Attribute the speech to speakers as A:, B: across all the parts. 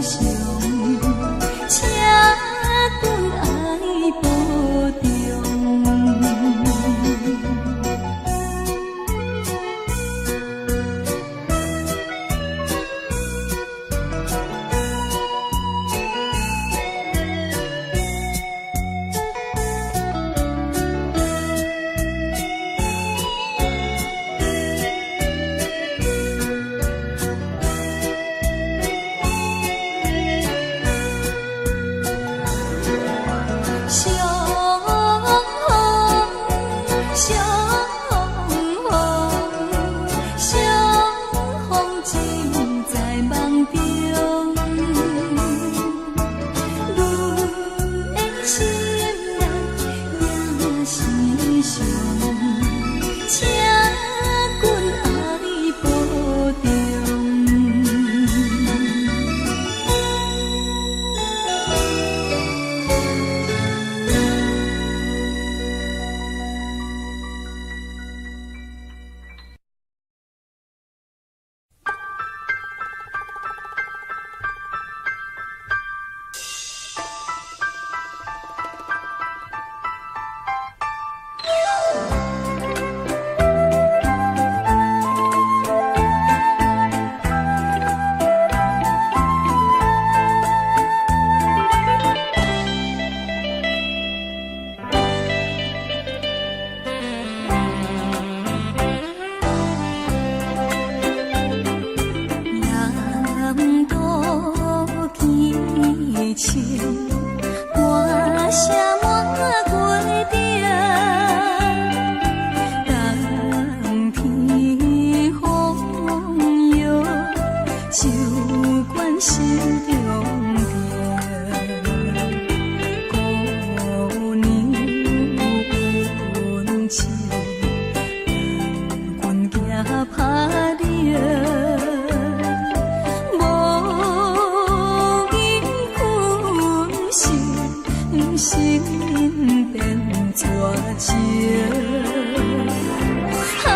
A: 常，請君愛保重。相逢，相逢，相逢尽在梦中。阮的心内也是伤，请君爱保重。南渡天晴，歌声满月顶，冬天风雨，酒灌心中病。姑娘温情，阮行拍冷。无言分手，心变绝情。啊，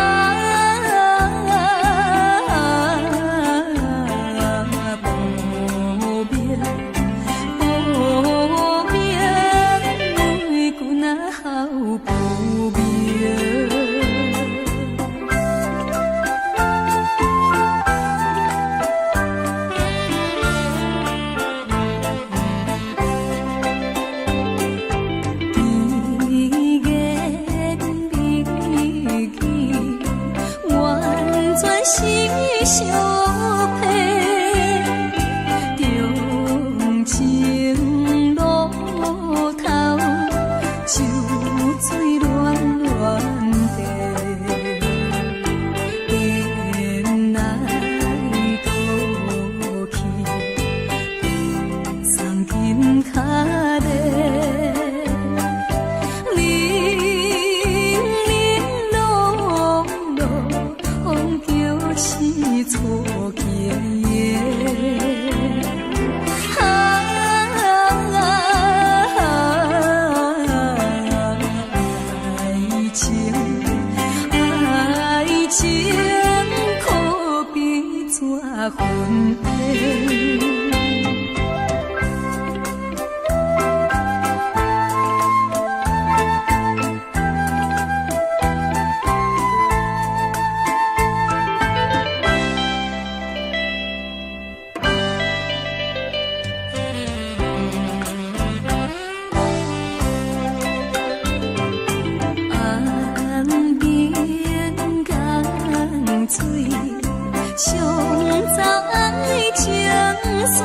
A: 无明无明，为君啊好不明。甜言蜜語，完全是相騙。長情路頭，秋水暖暖地，颠來倒去，送金跤咧。零零落落，叫醒错经营。啊，爱情，爱情可比纸云烟。岸邊江水，送走愛情線，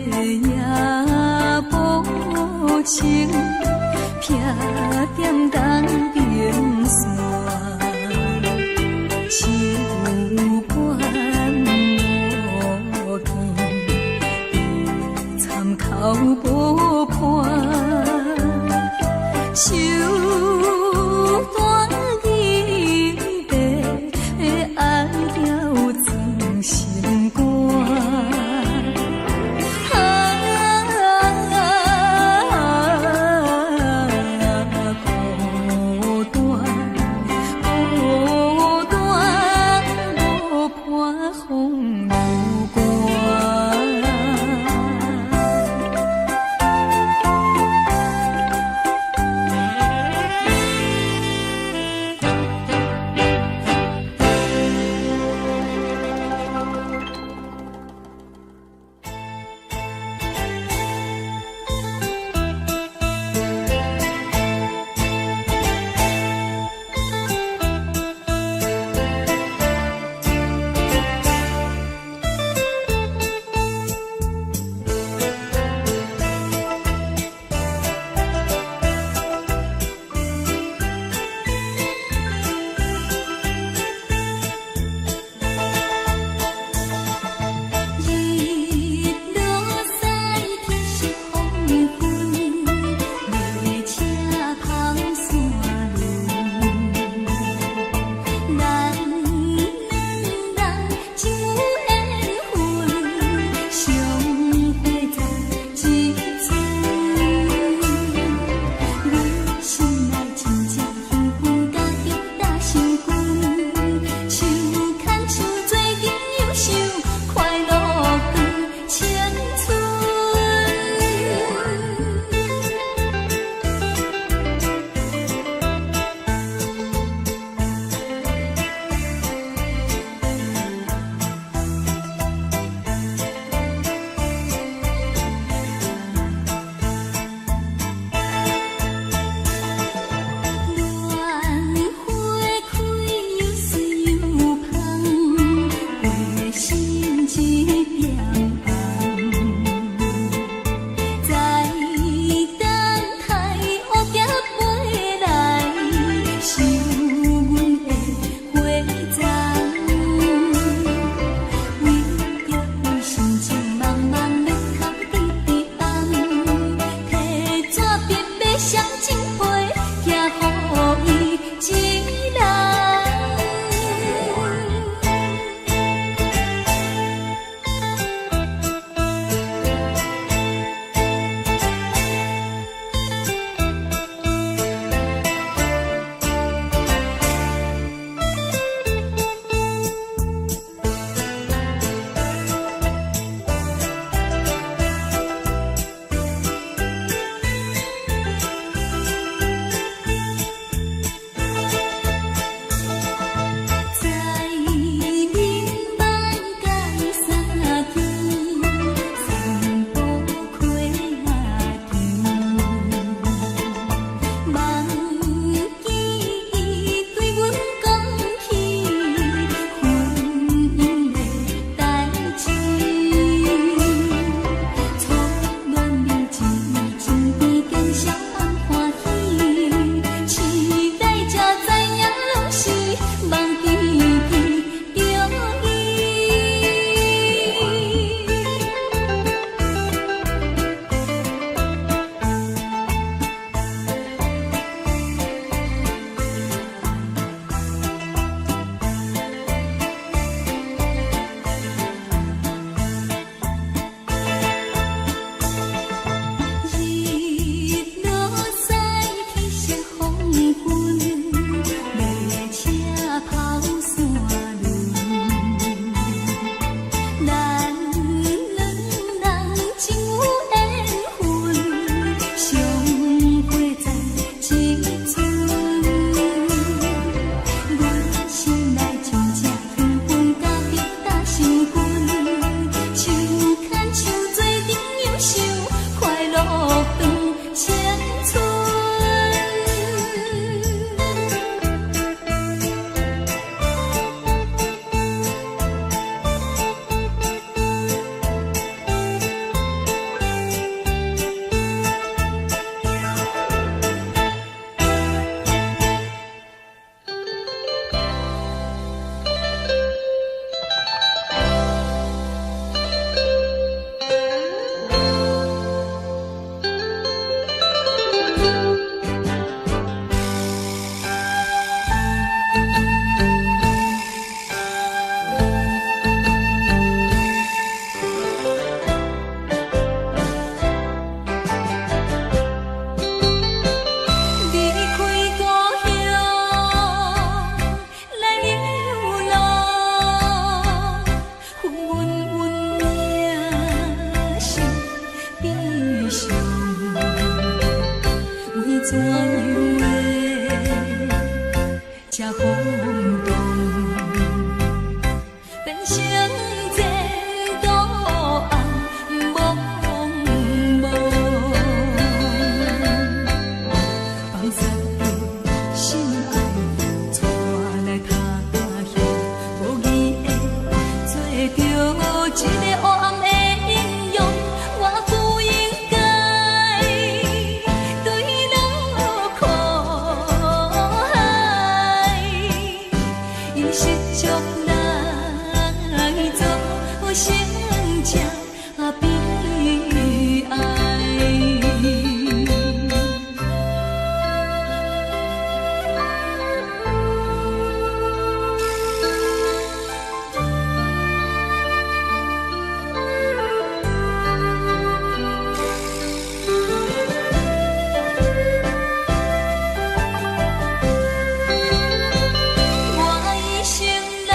A: 月夜無情，避踮東邊山，手管無見，参口无伴。手段银白，爱了装心肝。啊，孤單，孤單，無伴風流。怎樣會這風動，變成前途暗濛濛，放殺著心愛，帶來他鄉，無義的做著一个黑暗的英雄，我不應該墜落苦海，用失足來造成這悲哀。我一生來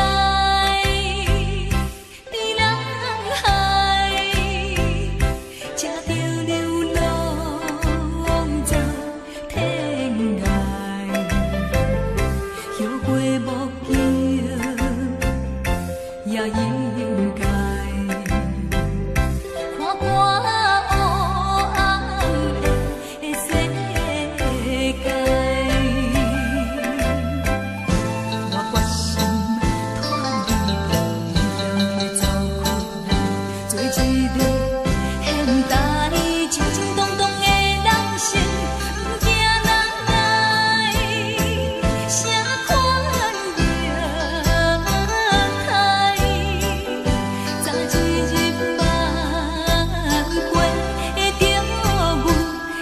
A: 佇人海，食著流浪走天涯，後悔莫及也應該。看看黑暗的世界，我決心脫離險走開，做一个現代衝衝動動的人生，毋驚人來啥款虐待，早一日挽回著阮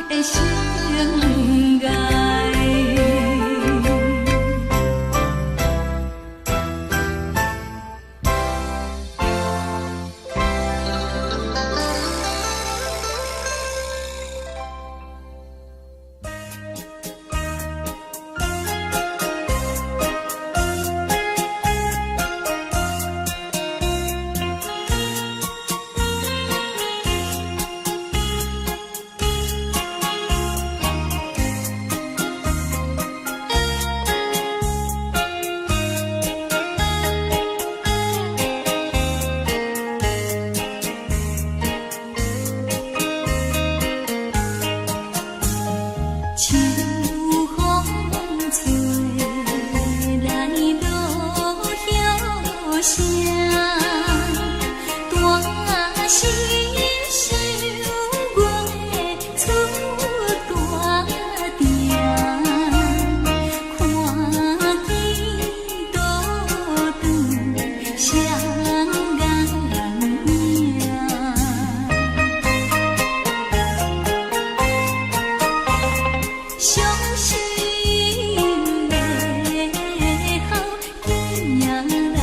A: 的生涯。秋風吹來落葉聲，大聲想月出大埕，看見倒轉雙眼影。傷心的好囝人疼。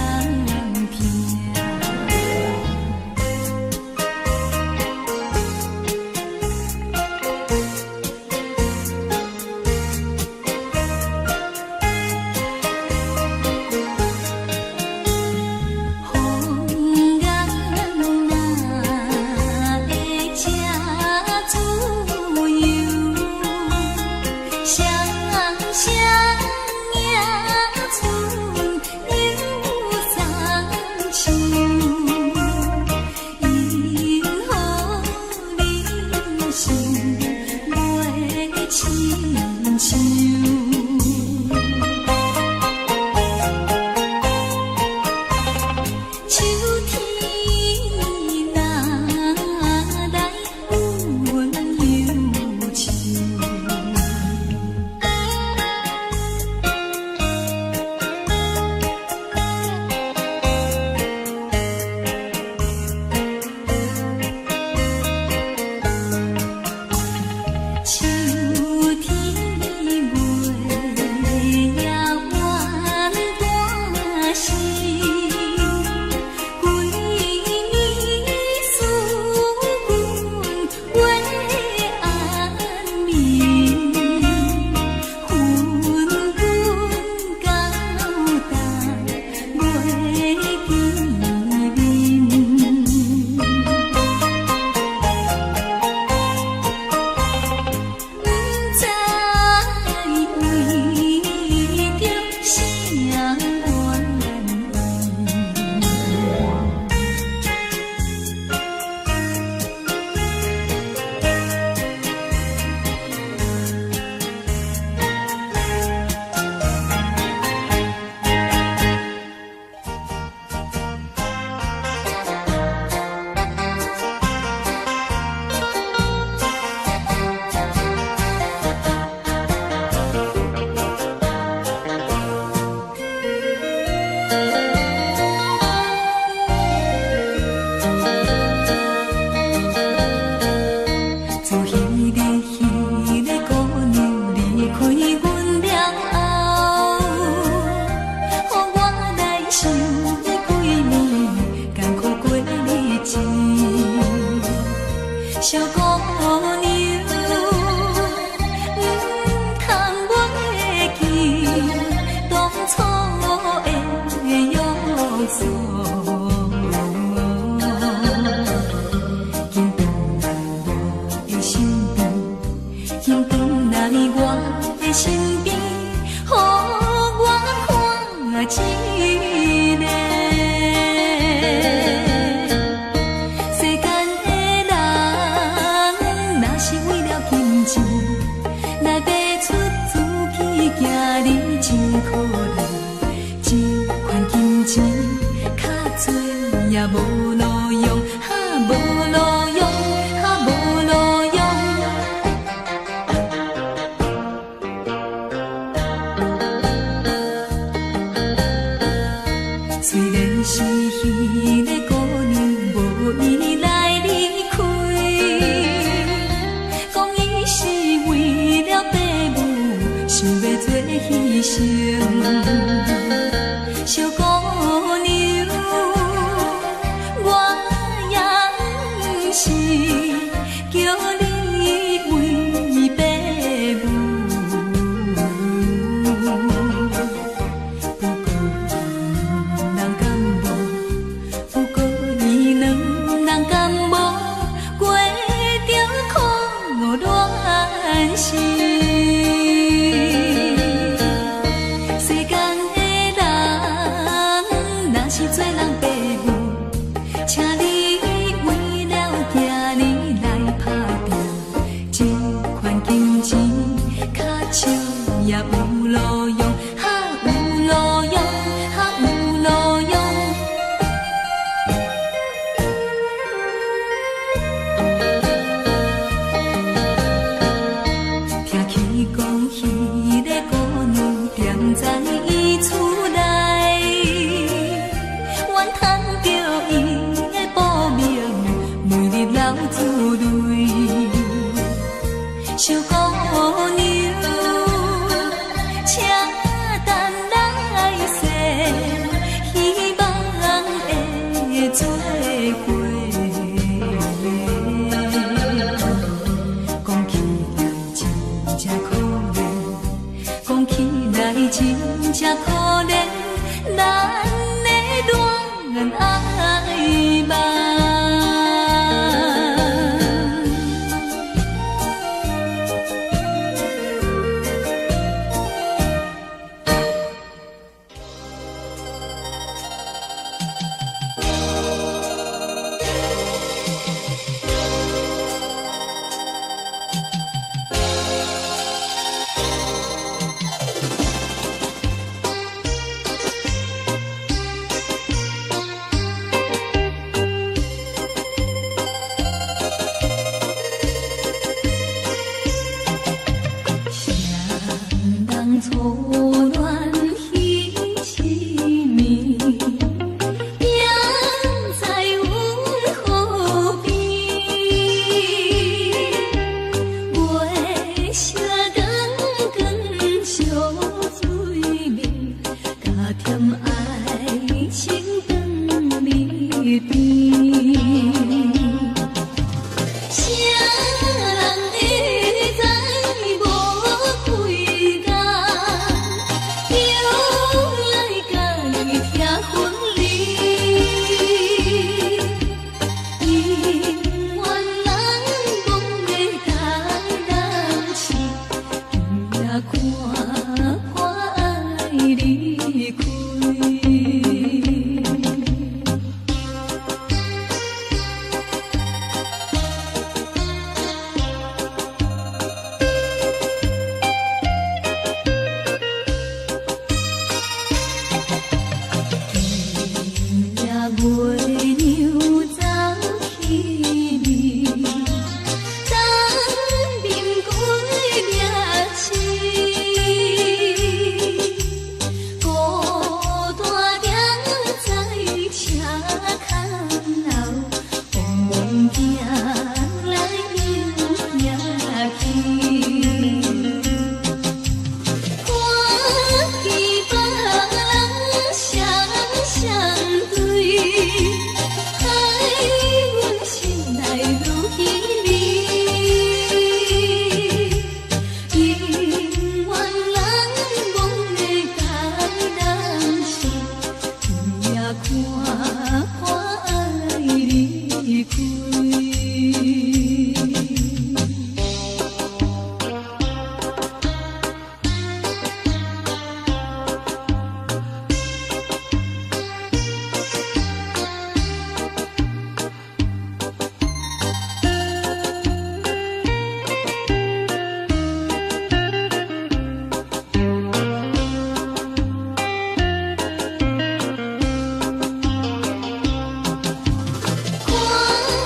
A: 小姑娘，毋通袂記當初的約束。緊轉來我的身邊，緊轉來我的身邊，予我看一下。世間的人，若是為了金錢來賣出自己囝兒，真可憐。這款金錢較濟也無路用，哈無路用，哈無路用。雖然是彼个姑娘無意來離開，講伊是為了爸母，想欲做犧牲。小姑娘，我也毋是叫你為爸母，不過伊兩人敢無，不過伊兩人敢無過著苦戀心。世間的人，若是做人爸母，請你為了囝兒來打拼，這款金錢較少也有路用，哈有路用，哈有路用。聽起講，彼个姑娘踮在伊厝內，怨嘆著伊的薄命，每日流珠淚。小姑娘，請等來世，希望會做伙。講起來真正可憐，講起來真正可憐，咱的戀愛夢。誰人初戀彼一暝，行在阮河邊，月色光光相對面，加添愛情長離邊。誰人會知無幾工，又來共伊拆分離？姻緣人講的台南市，今夜看破愛離開。今夜月娘走起味，東面歸命死，孤單踮在車窗後，往行來又行去。看見別人雙雙對，害阮心內愈稀微。開。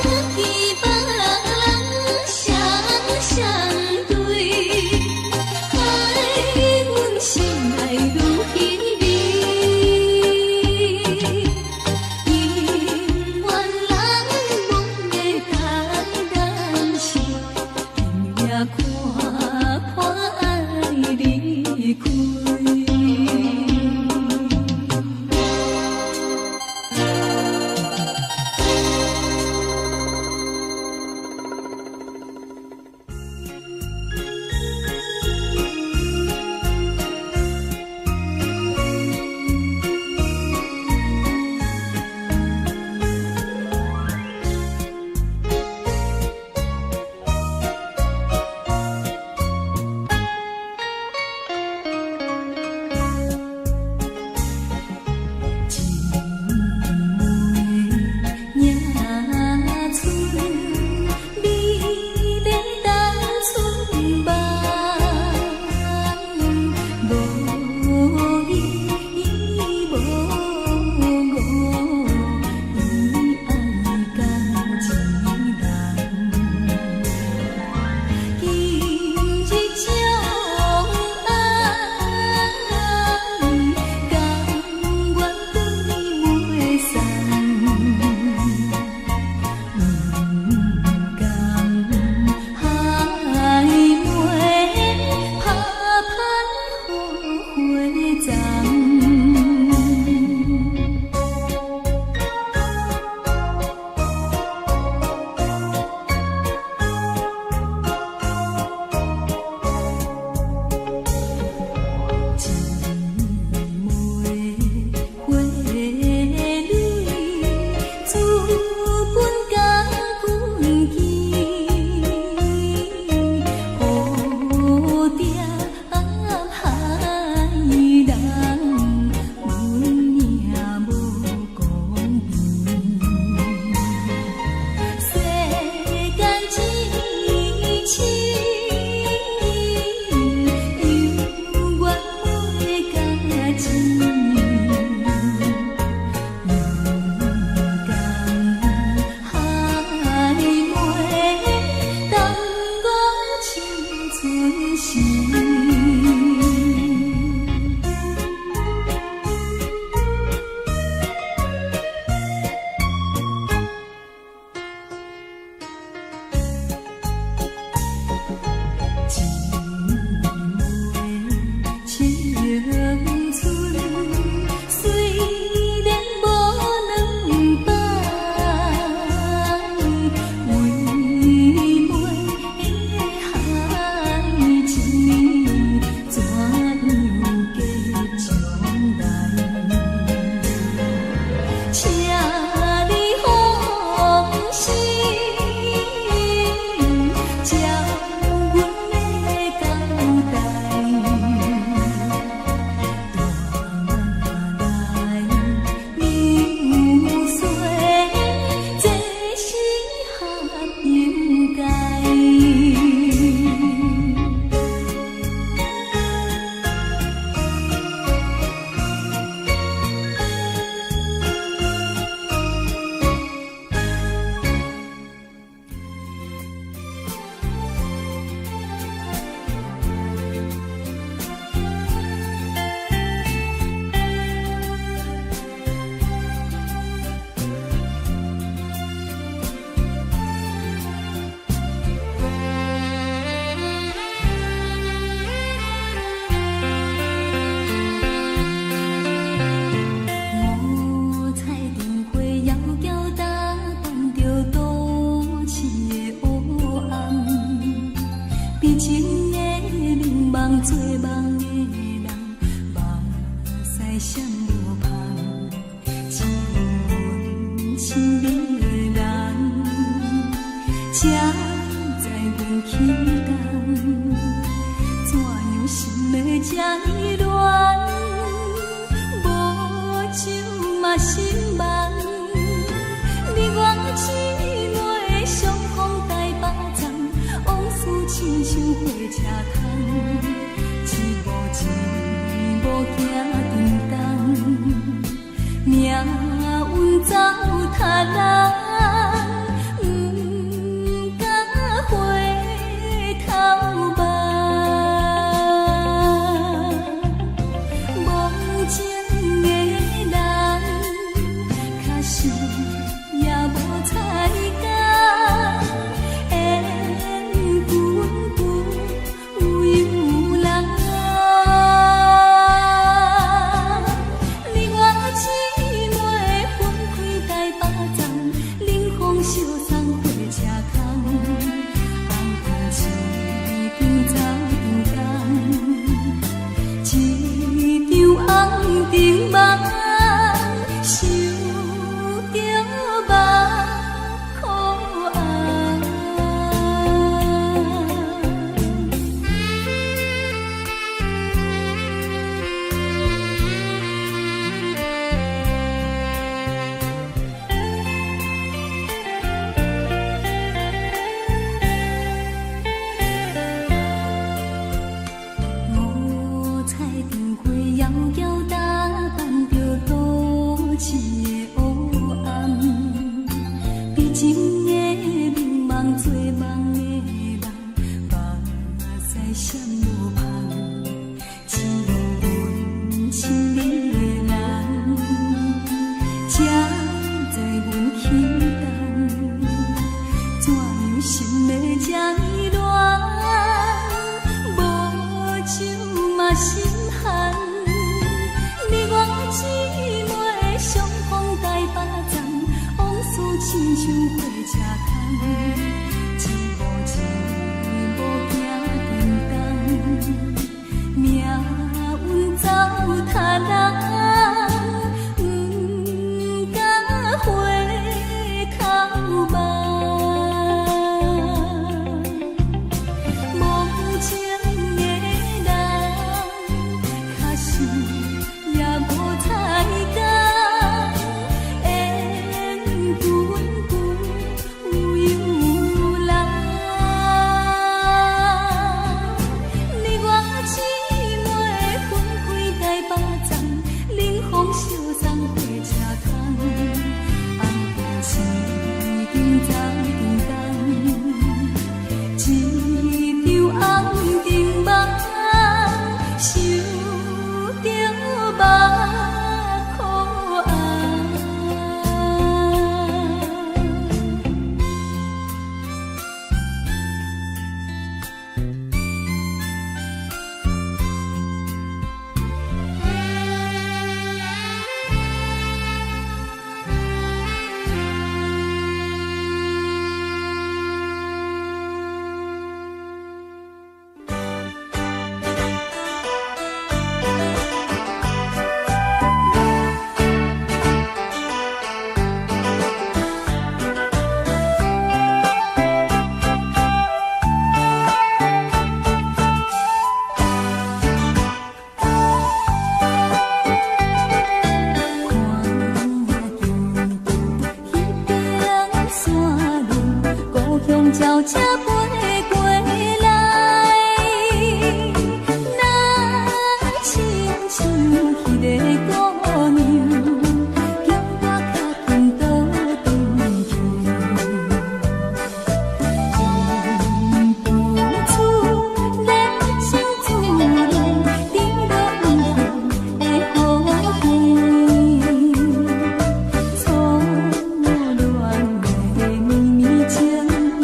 A: 看希望。才知阮起動，怎樣心會這呢亂？無酒嘛心茫，你我姊妹相逢台北站，往事親像火車窗，一步一步行沉重，命運走他人，毋敢回頭望。無情的人，確實也無彩工，緣分不由人。你我姊妹分開台北站，冷風相送火車窗，紅燈已經走長工，一場紅燈夢，想著目眶紅。五彩燈花遙遙打扮著都市的烏暗，悲情的眠夢做夢的人，目屎閃無芳，只有阮親愛的人，才知阮起動，怎樣心會這呢亂？無酒嘛心寒，你我姊妹相逢台北站，往事親像火車窗，一步一步行沉重，命運走他人，毋敢回頭望。無情的人，確實也無彩工，緣分不由人。你我姊妹分開台北站，冷風相送火車窗，紅燈已經走長工，一場紅燈夢，想著目眶紅。看見彼邊山崙，故鄉鳥車飛過來，若親像彼个姑娘，叫我較緊倒轉去。阮不出人生自戀，甜落毋的雨季，初戀的綿綿情意，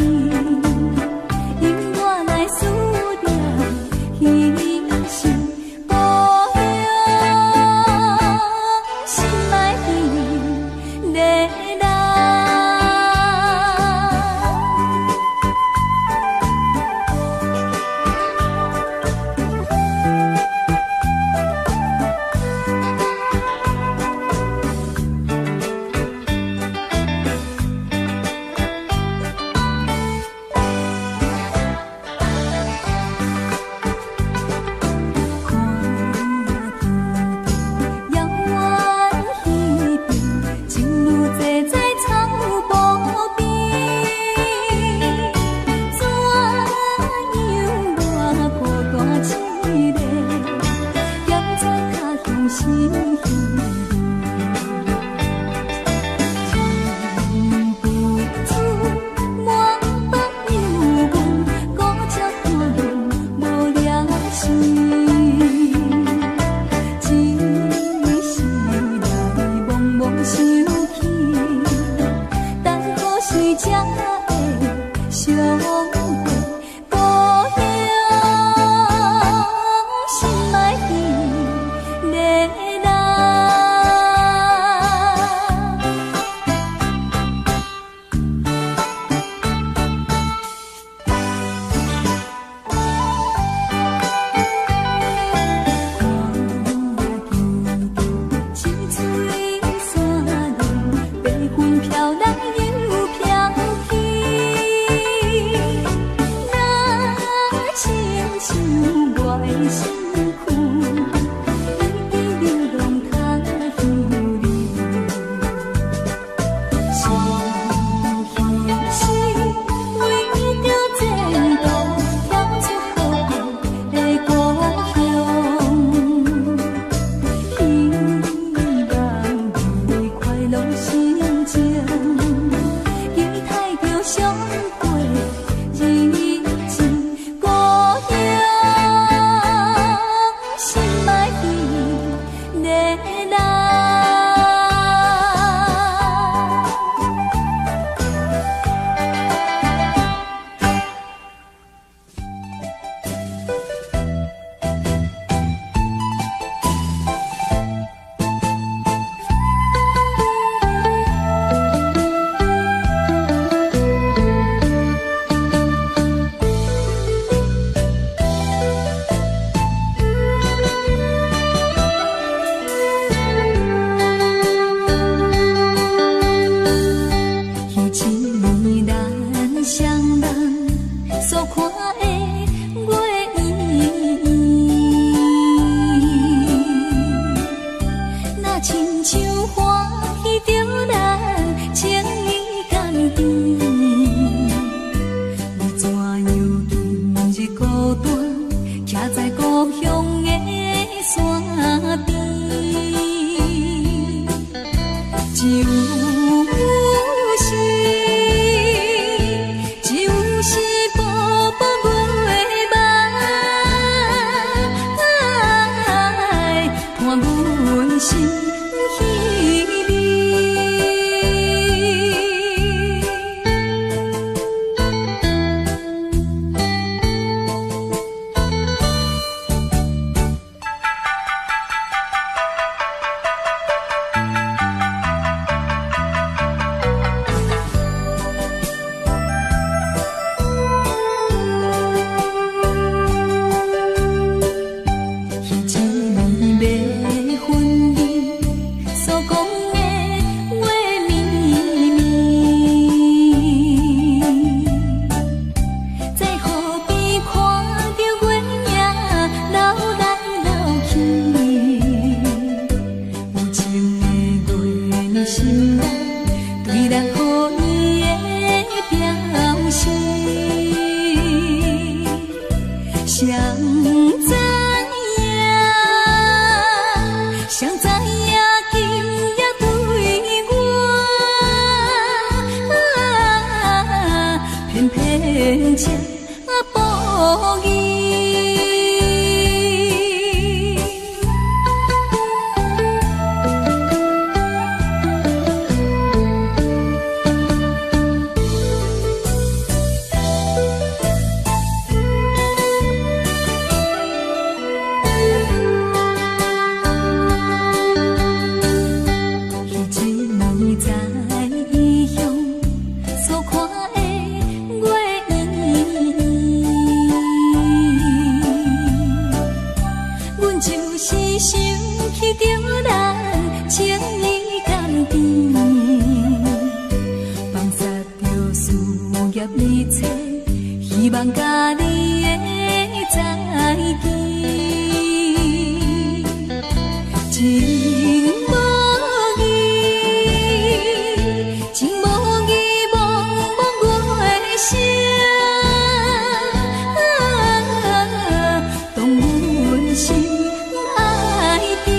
A: 上過日子，故鄉心愛的人。彼一暝咱雙人所看的月圓圓，若親像歡喜著咱情意甘甜。你怎樣今日孤單，徛在故鄉的山邊？只有是，只有是薄薄月霾，伴阮心稀微。彼一暝欲分離所講的話綿綿，在河邊看著月影流來流去，有情的月兒心內對咱好意的表示，誰知影？誰知影今夜對我，偏偏這無義。彼一暝在異鄉所看的月圓圓，阮就是想起著咱情意甘甜，放捒著事業一切，希望佮你的再見。情無義，情無義，茫茫月聲，動阮心愛甜。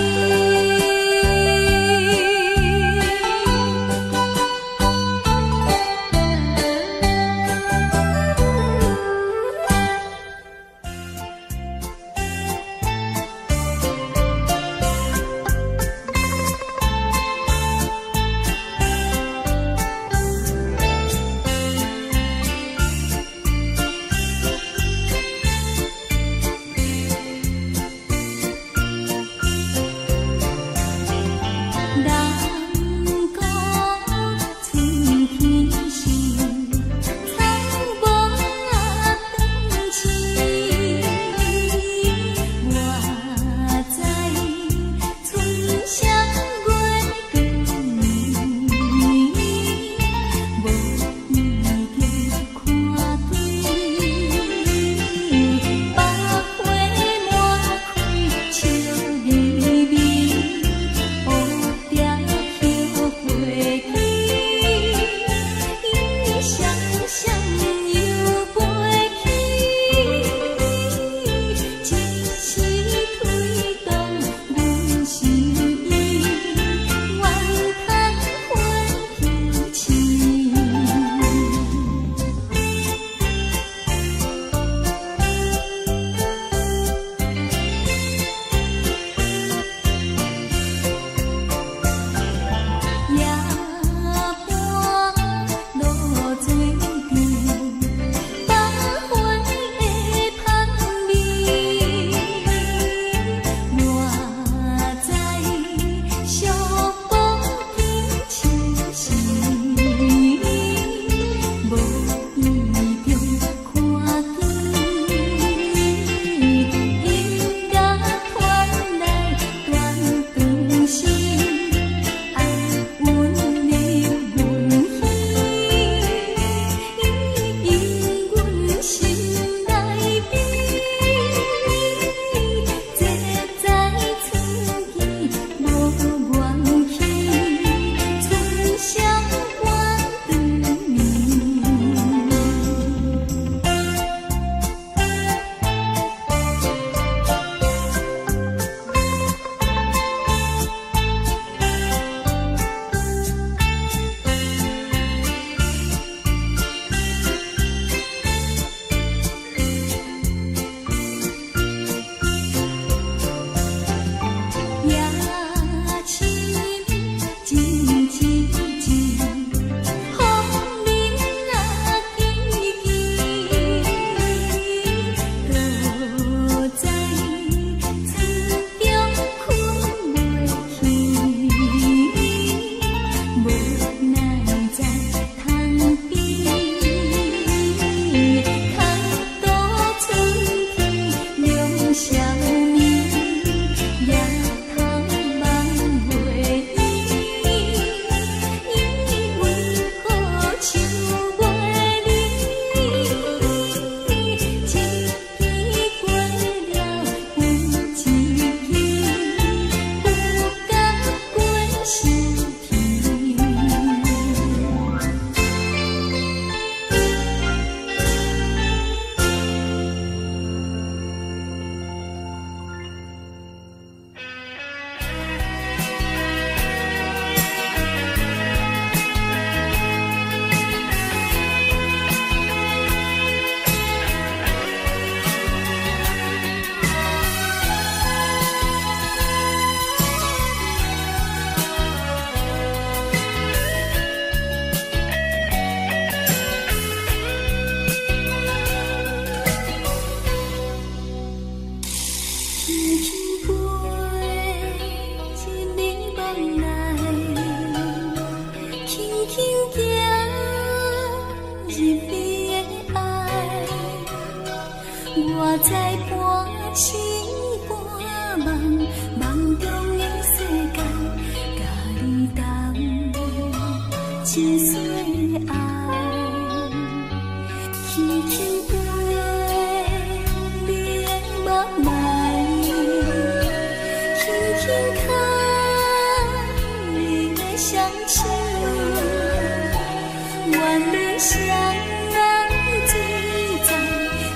A: 知半醒半夢，夢中的世界，佮你同一世愛，輕輕飛你的目內，輕輕牽你的雙手，願你雙人醉在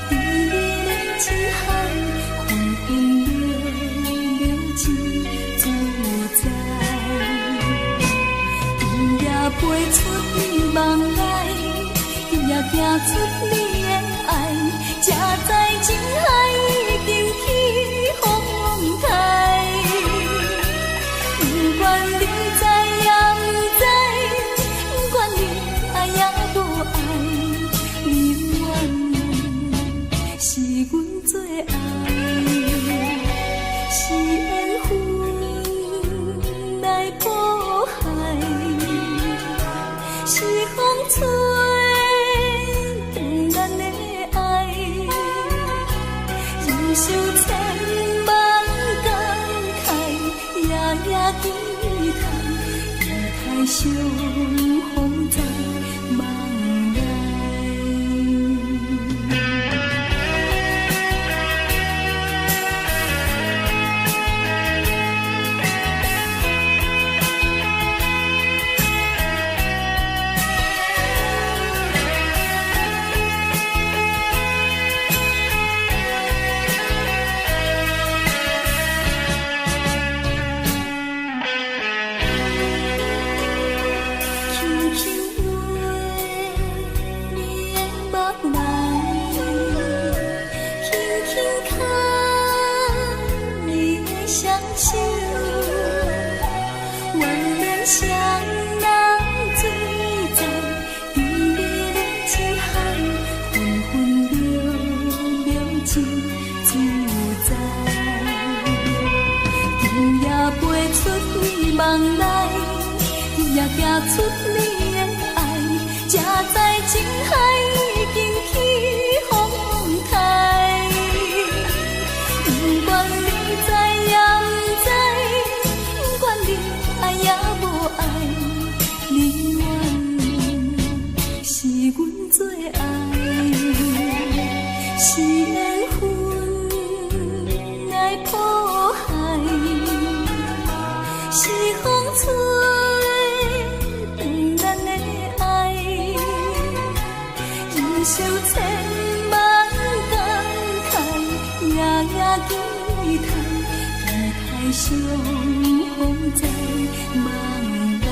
A: 甜蜜的情海，分分秒秒真自在。今夜飛出你夢內，今夜行出你的愛，才知情海已經起風台。不管你知也毋知，不管你愛也無愛，你永遠是阮最愛，是緣分來譜海，是風吹斷咱的愛，人生千萬感慨，夜夜期待，期待相逢在夢內。輕輕飛你的目內，輕輕牽你的雙手，願咱雙人醉在甜蜜的情海，分分秒秒真自在。今夜飛出你夢內，今夜行出你的愛，才知情海已經起風台。不管你知也毋知，不管你愛也無愛，你永遠是阮最愛，是緣分來譜海，是風吹斷咱的愛，人生千萬感慨，夜夜期待，期待相逢在夢內。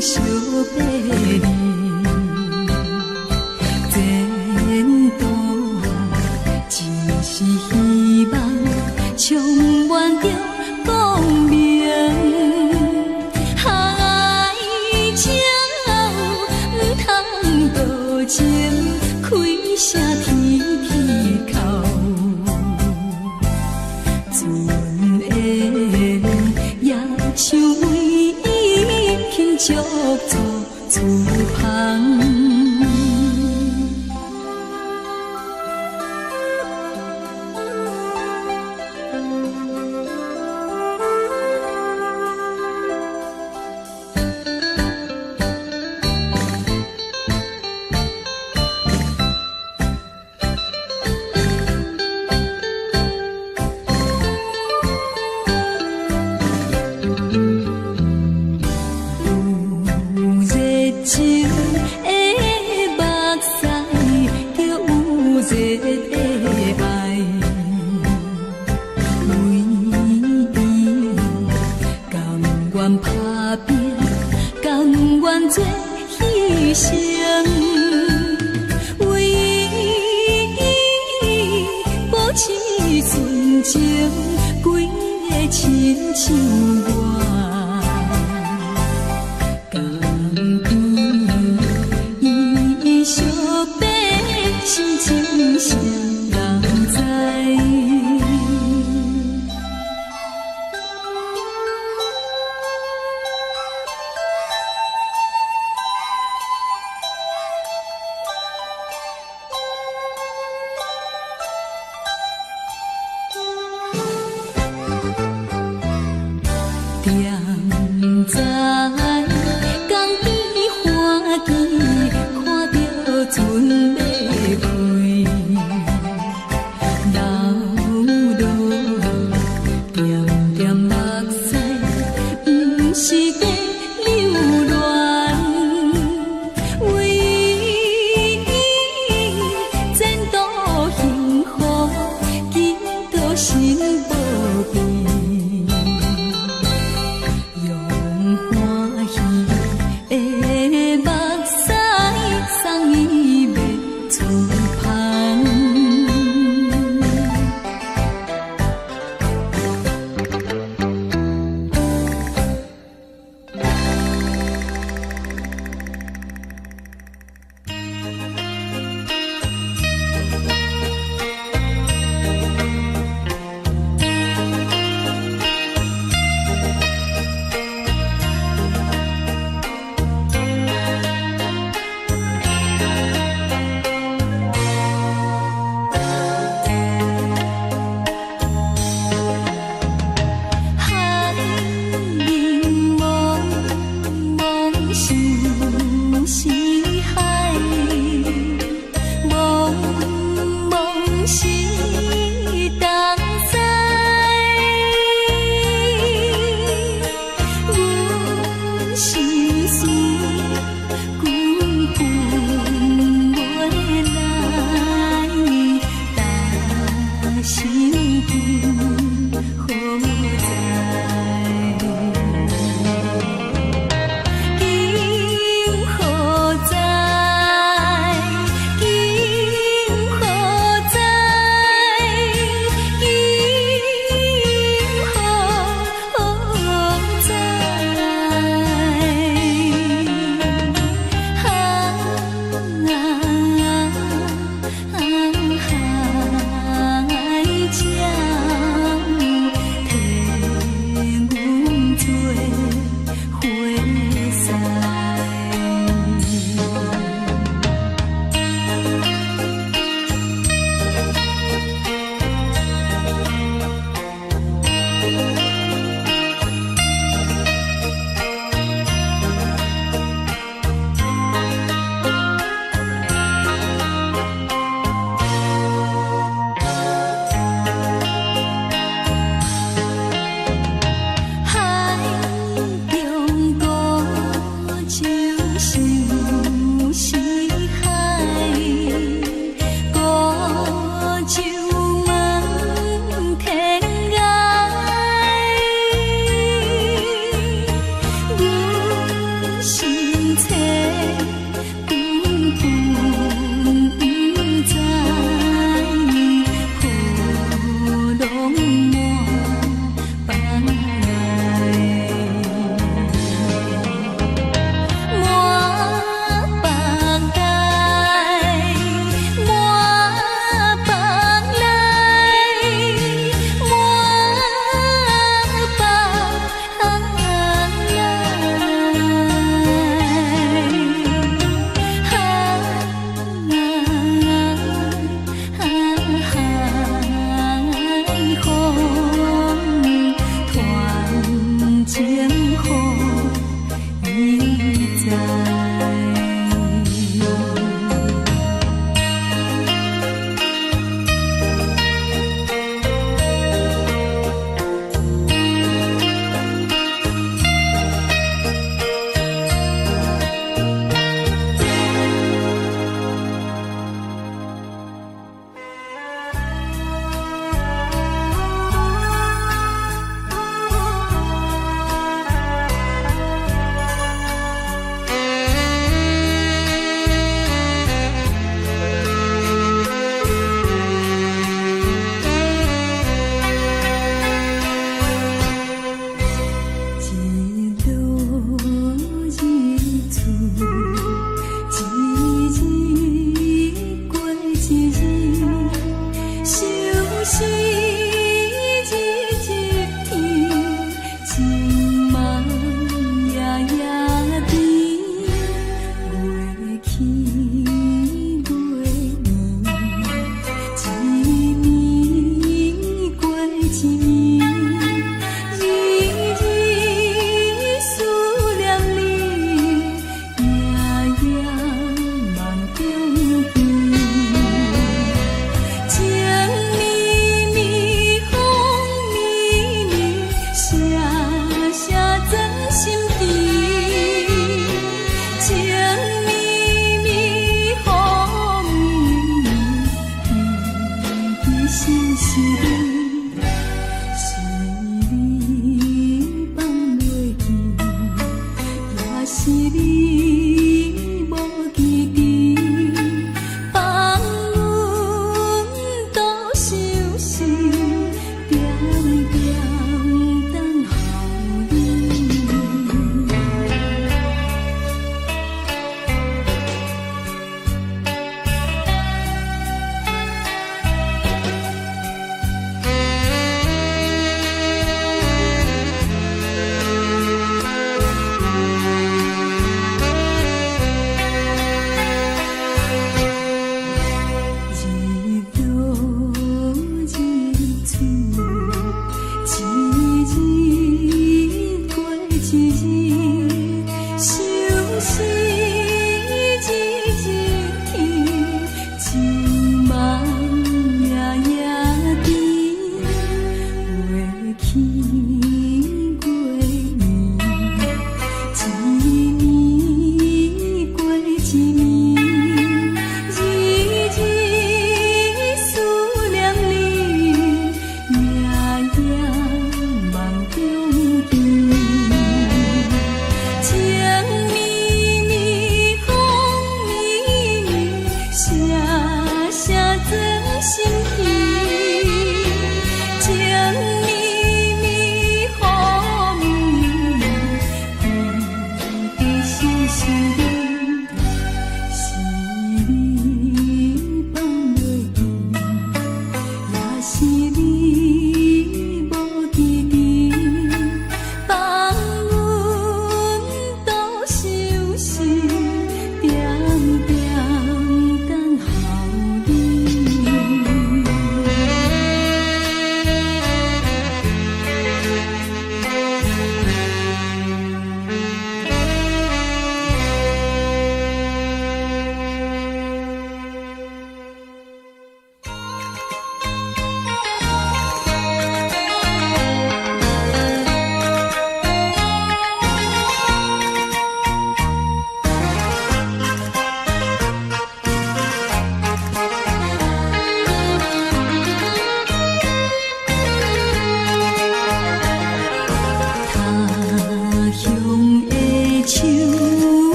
A: 相爬哩。前途只是希望，充滿著光明。愛情毋通多情，開聲天天哭。船的也像為伊輕足做厝旁。有熱情的目屎，就有熱的愛。為伊甘願打拼，甘願做犧牲。為伊保持純情，規个親像我。江邊伊相爬，心情誰人知？踮在江邊歡喜，看著船欲開，流落點點目屎，毋是在留戀，為伊前途幸福，祈禱心無變。用歡喜的目屎送伊欲出帆。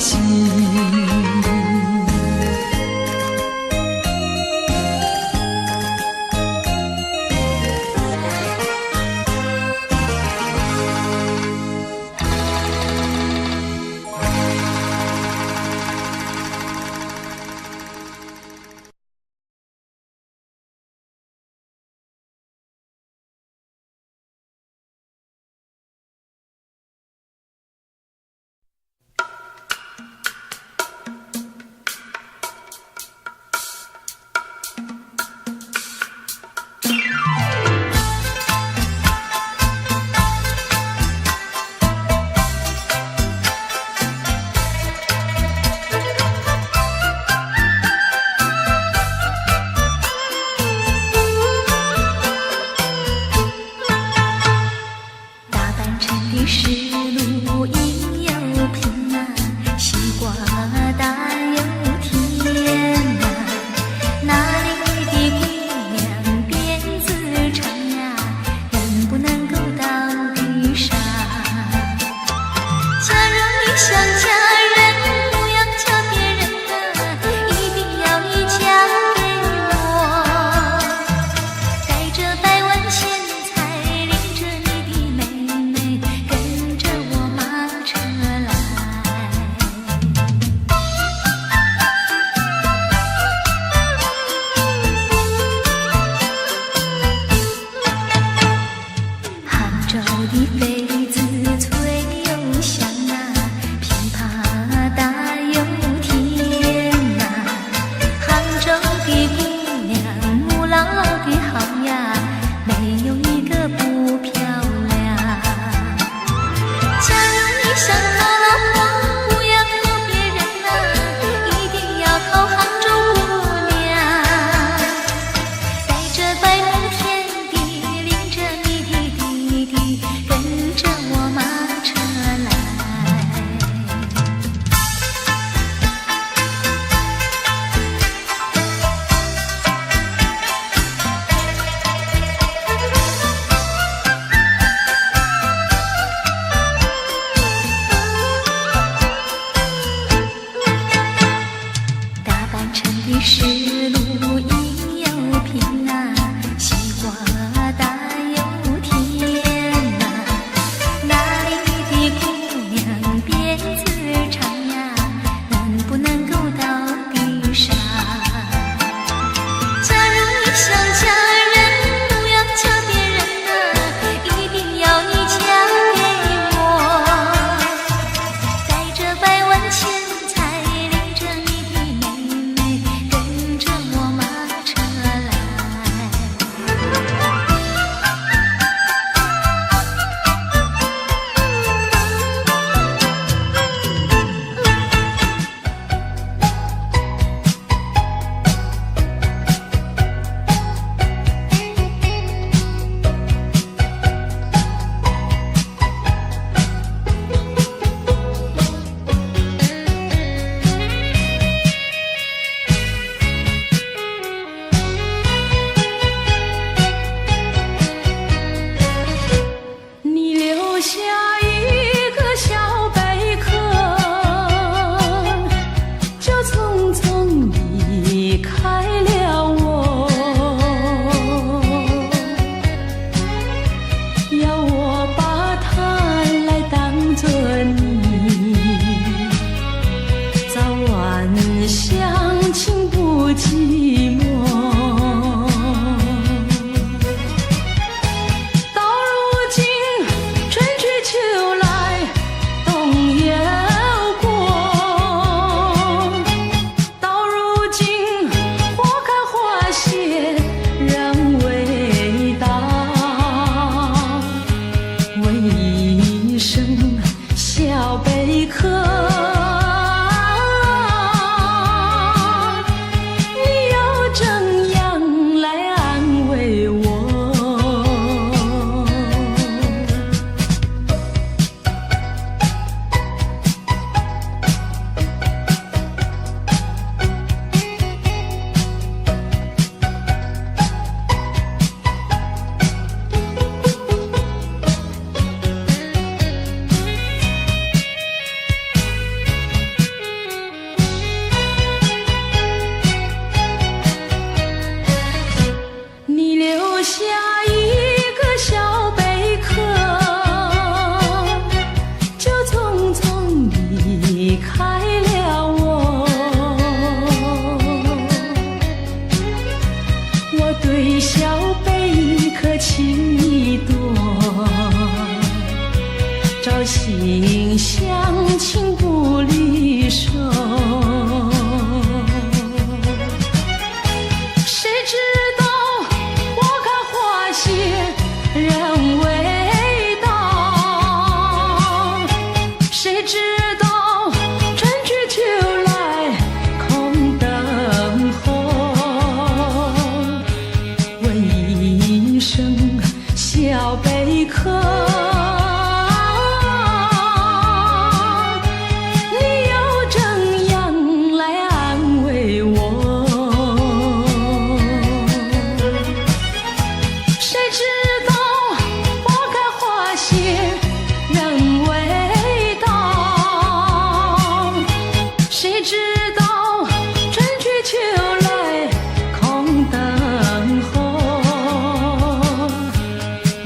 A: 死。
B: 大半城的石路阴又平啊，西瓜大又甜呐。那里的姑娘辫子长呀，能不能够到地上？假如你想嫁人，不要嫁别人啊，一定要你嫁给我。带着百万钱财，领着你的妹妹，跟着我马车来。杭州的妃子翠又香啊，枇杷大又甜呐。杭州的姑娘母老的好呀，没有一个不漂亮。假如你想讨老婆，不要靠别人呐，一定要靠杭州姑娘。带着百亩田地，领着你的弟弟，跟着
A: 情一段，朝夕相亲不離手。誰知道花開花謝人未到，誰知道春去秋來空等候。問一聲小貝殼，你又怎樣來安慰我？誰知道花開花謝人未到，誰知道春去秋來空等候。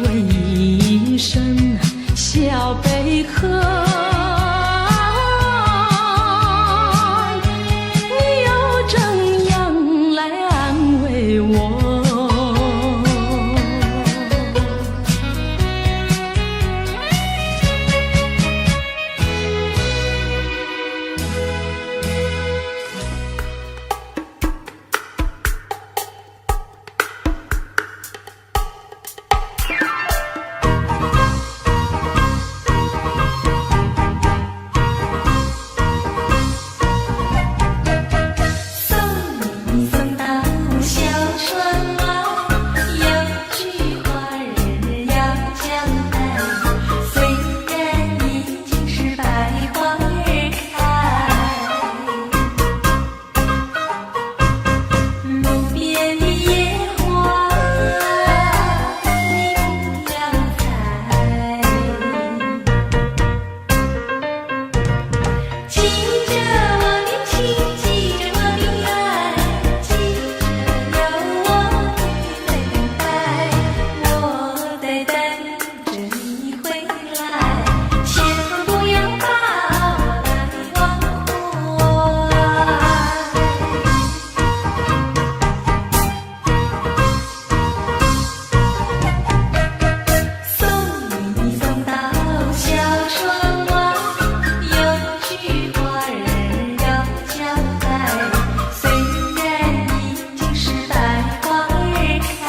A: 問一聲小貝殼，你又怎樣來安慰我？
B: 送你送到小窗外，有句話兒要交代，雖然已經是百花兒開，路邊的野花你不要採。記着我的情，記着我的愛，記着有我的等待，我在等着你回來，千萬不要把我來忘懷。送你送到小窗外，有句話兒要交代，雖然已經是百花兒開，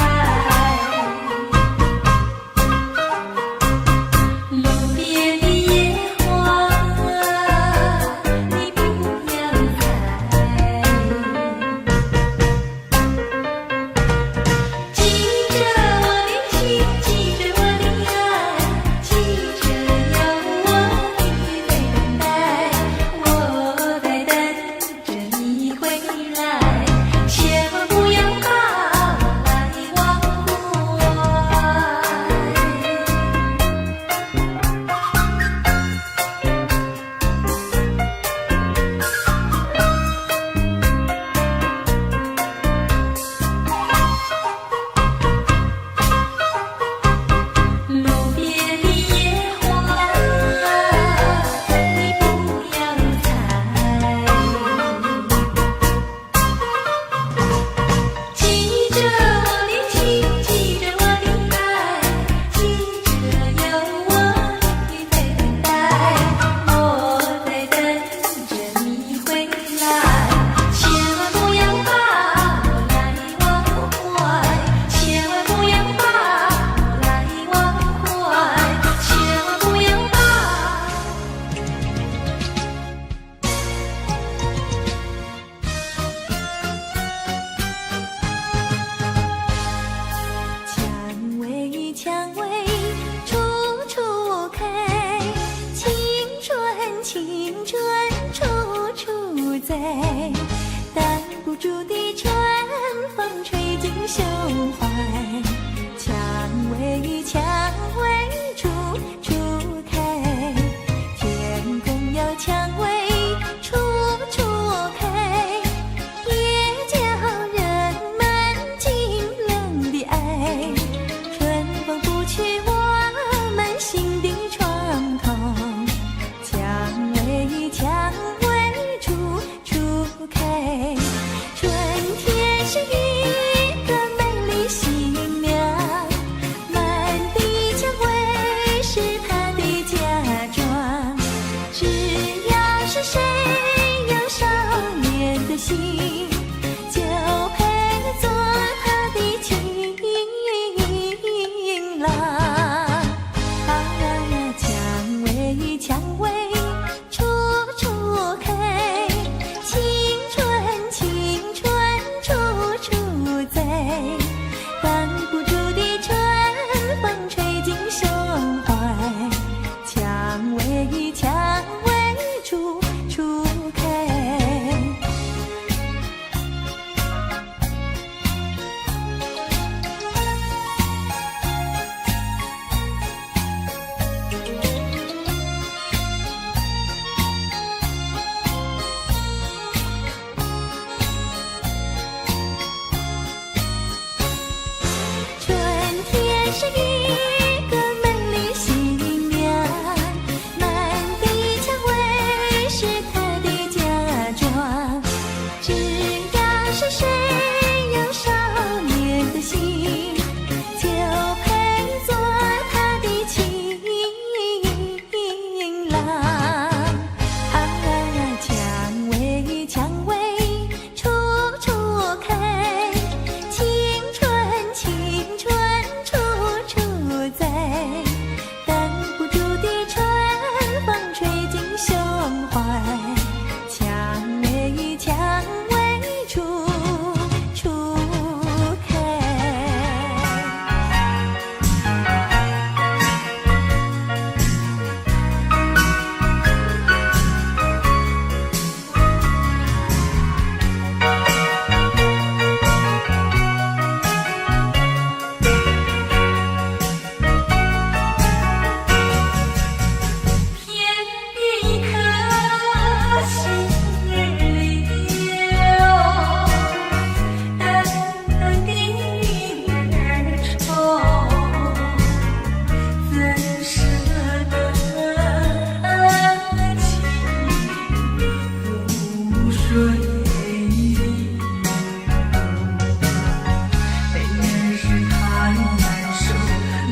B: 路邊的野花你不要採。記着我的情，記着我的愛，記着有我的等待，我在等着你回來，千萬不要把我來忘懷。路邊的野花你不要採。記着我的情，記着我的愛，記着有我的等待，我在等着你回來，千萬不要把我來忘懷，千萬不要把我來忘懷，千萬不要把。
A: 蔷薇，蔷薇處處開，青春，青春處處在，擋不住的春風吹進胸懷。蔷薇，蔷薇處處開，天空有蔷薇處處開，也叫人們清冷的愛。春風拂去我們心的窗頭，蔷薇，蔷薇處處開，春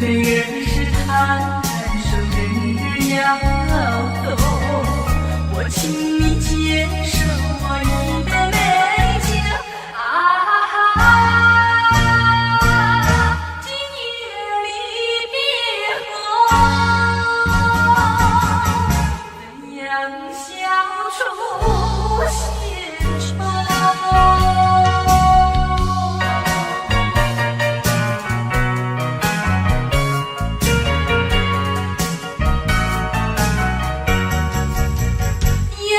A: 淚兒是太難受，人兒要走，我請你接受我一杯美酒啊！今夜離別後，怎樣消除閒愁？有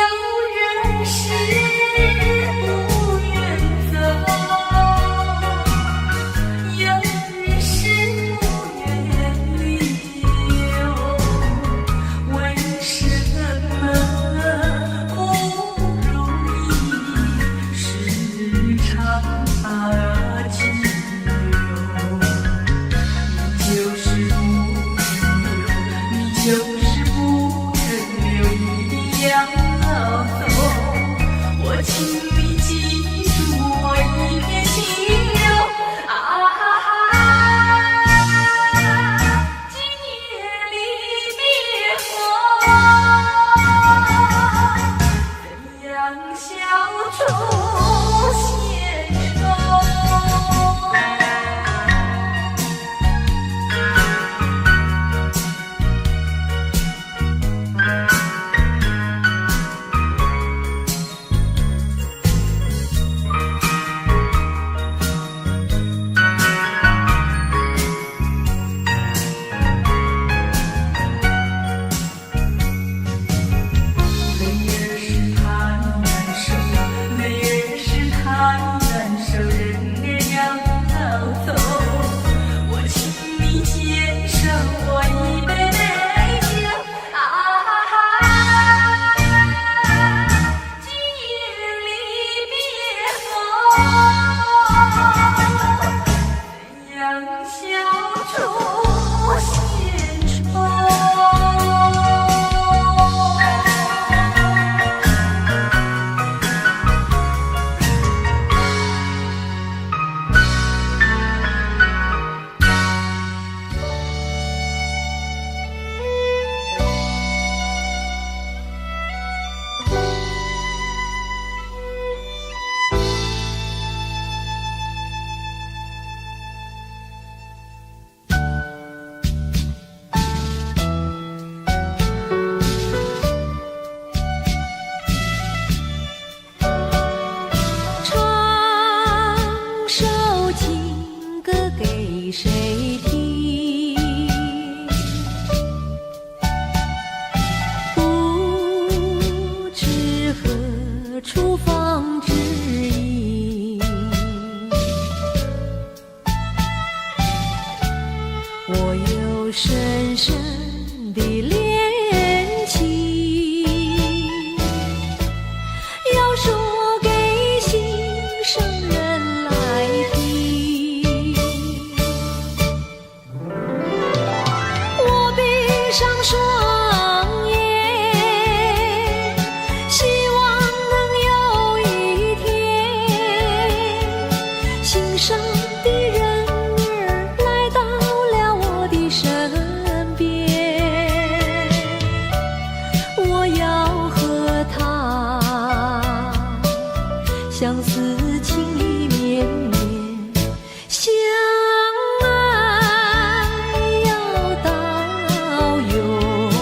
A: 人是不願走，有人是不願留，為什麼不如意十常八九？你就是不肯留，你就是不肯留，一定要走。我請你記住我一片情留啊！今夜離別後，怎樣消除閒愁？淚兒是太難受，淚兒是太難受，人兒要走，我請你接受我一杯美酒啊！今夜離別後，怎樣消除閒愁？
B: 唱首情歌給誰聽？不知何處訪知音。我有深深的戀情，要說給心上人來聽。我閉上雙眼，希望能有一天，心上的人兒來到了我的身邊，我要和他相思情意綿綿，相愛要到永遠。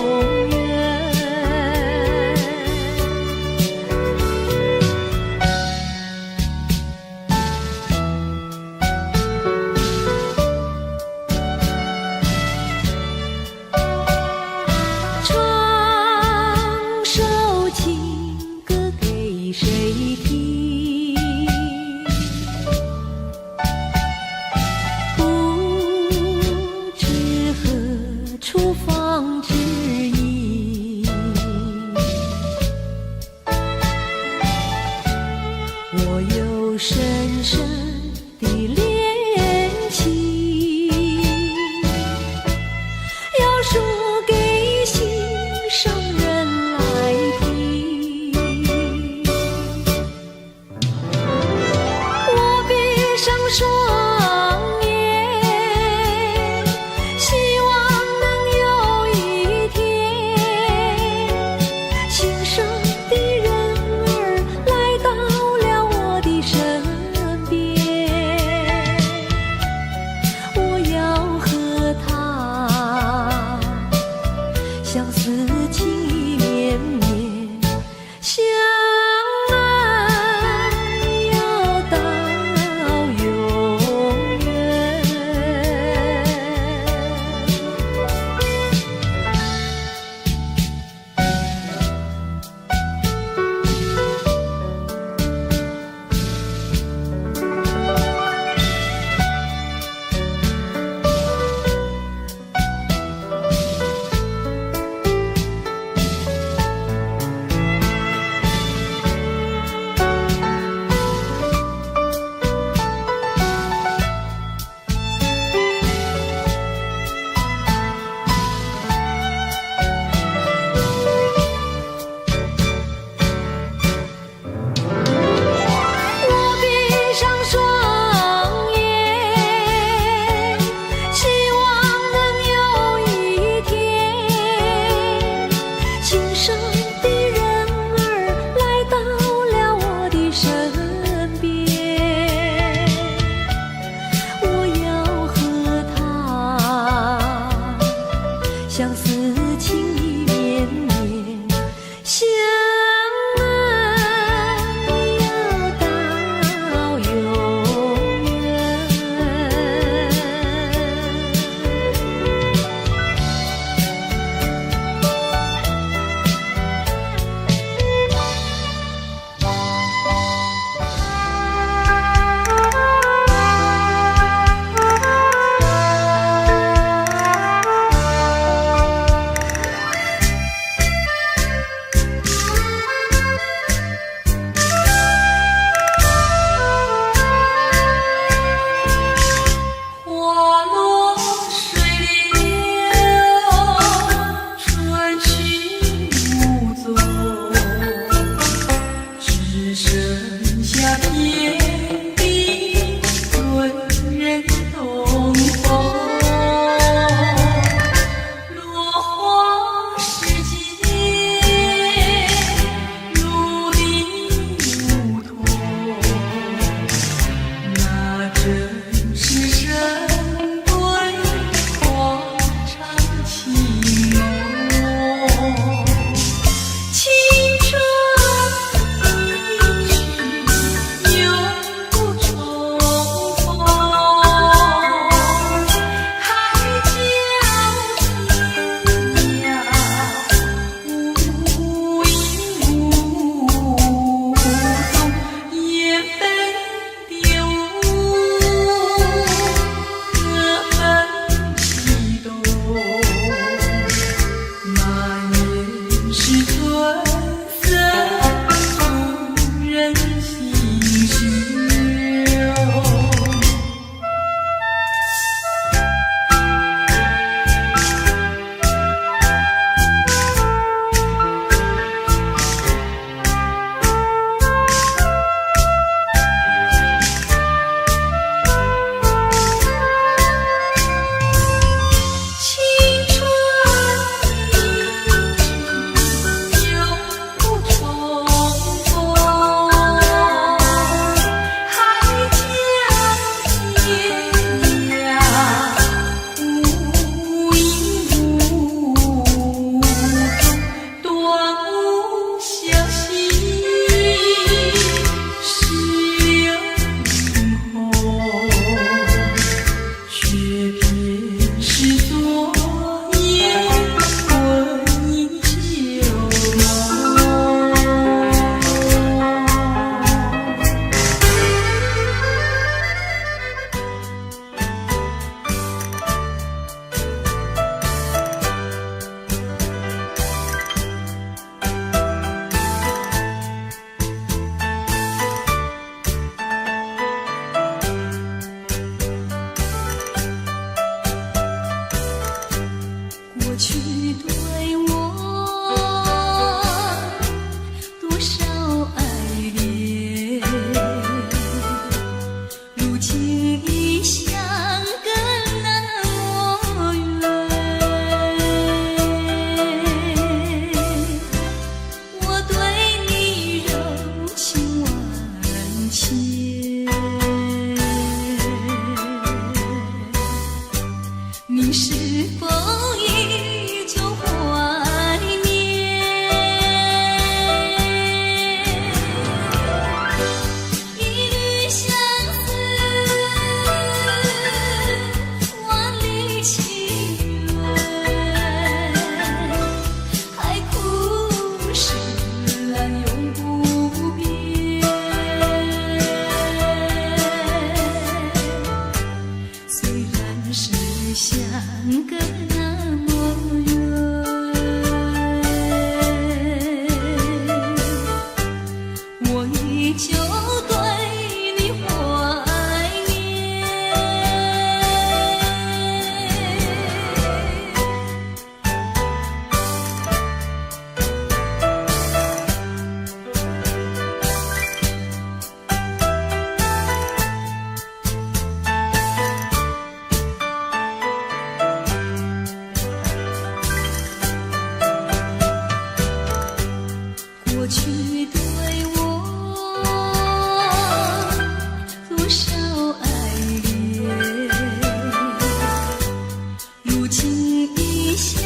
A: 相思情意綿綿，相愛要到永遠。
C: 花落水流，春去無蹤，只剩下天地對人東風。落花時節，陸地無通，那正是神對花長情濃。青春一去永不重逢，海角天涯無影無蹤，煙紛蝶舞，各分西東。滿眼是春色，觸人心胸。青春一去永不重逢，海角天涯無影無蹤，斷無消息是流紅，卻偏是昨夜魂依舊夢。
A: 過去對我多少愛戀，如今已相隔那麼遠。我對你柔情萬千，你是否依舊懷念？一縷相思，萬里情緣，海枯石爛永不變。雖然是相隔那麼遠，我依舊對你懷念。過去對我多少愛戀，如今已相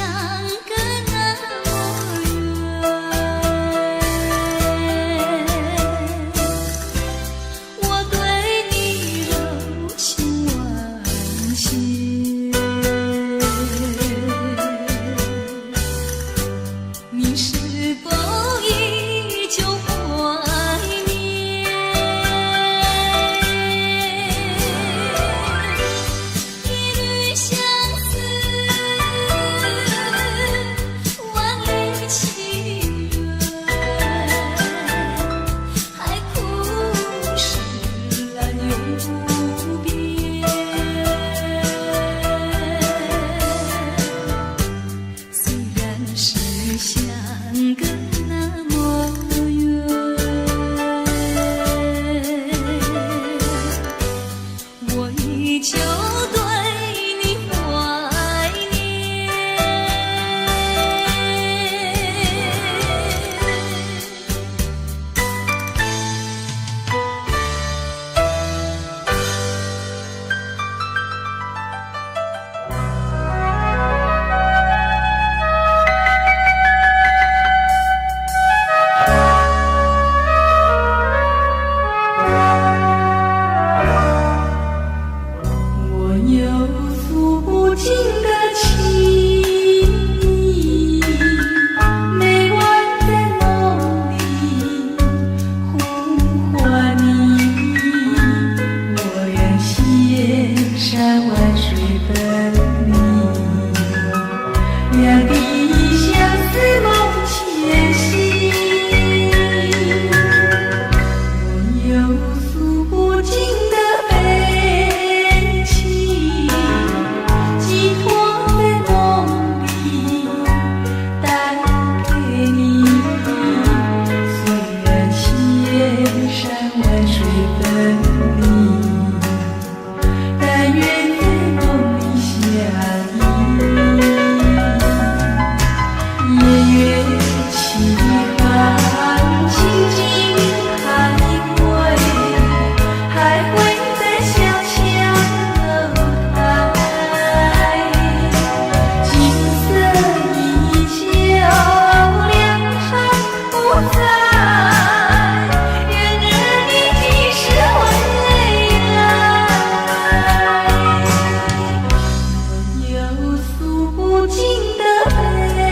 C: 盡的悲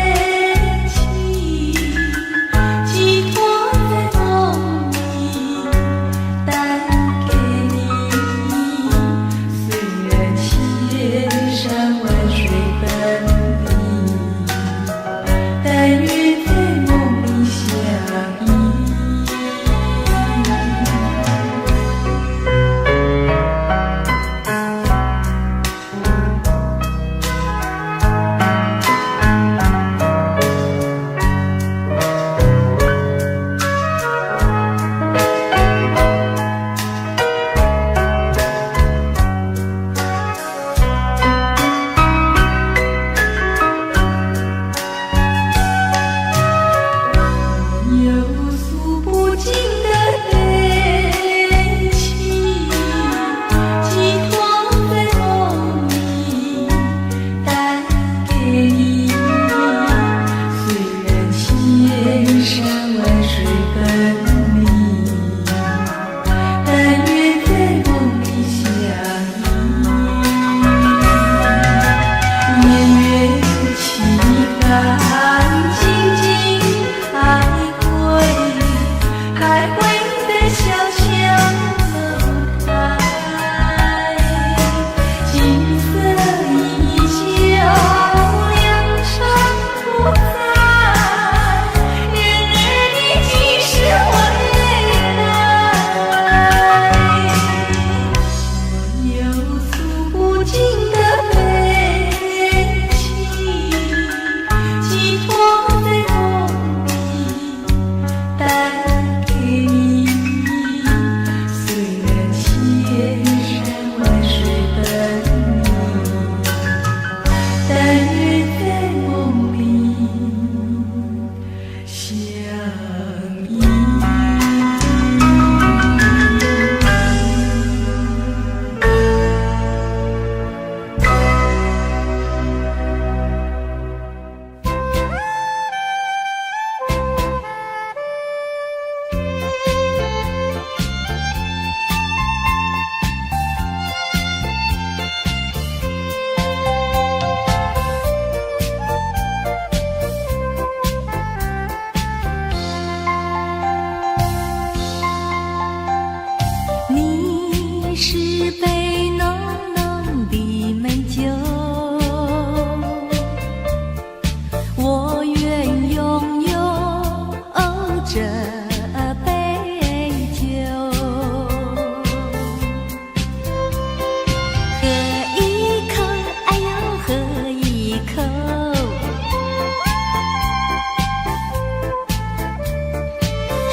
C: 情，寄託在夢裡帶給你。雖然千山萬水分離，但願在夢裡相依。我有訴不盡的悲情，寄託在夢裡帶給你。雖然千山萬水分離，但願在夢裡相依。年月期盼，靜靜徘徊，徘徊在小小樓台，景色依舊，良辰不再，然而你幾時回來？我有訴不盡的悲情，寄託在夢裡帶給你。雖然千山萬水分離，但願在夢裡相依。
A: 你是杯濃濃的美酒，我願擁有這杯酒。喝一口，哎呦，喝一口，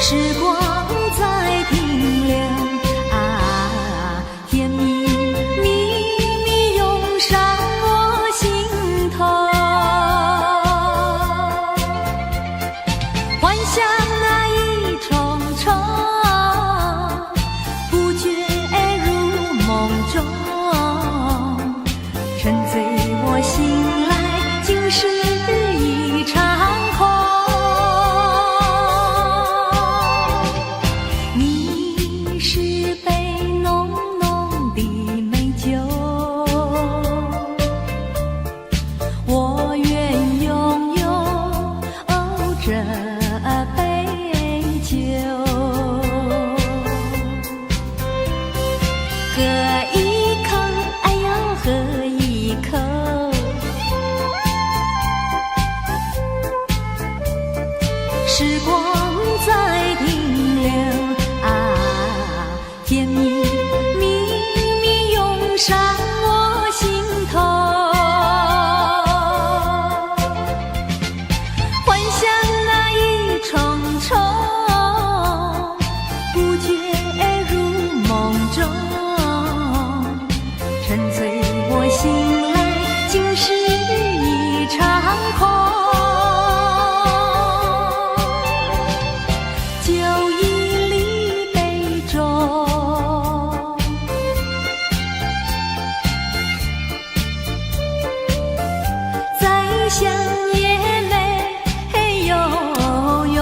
A: 時光在停留。啊，甜蜜蜜蜜湧上我心頭，幻想那一重重，不覺如夢中，沉醉我醒來，竟是一場空。你是杯濃濃的美酒，我願擁有這杯酒。喝一口，哎呦，喝一口，時光在停留。啊，甜蜜蜜蜜湧上我心頭，幻想那一重重，不覺如夢中，沉醉我醒來，竟是一場空。酒已離杯中，再想也沒有用。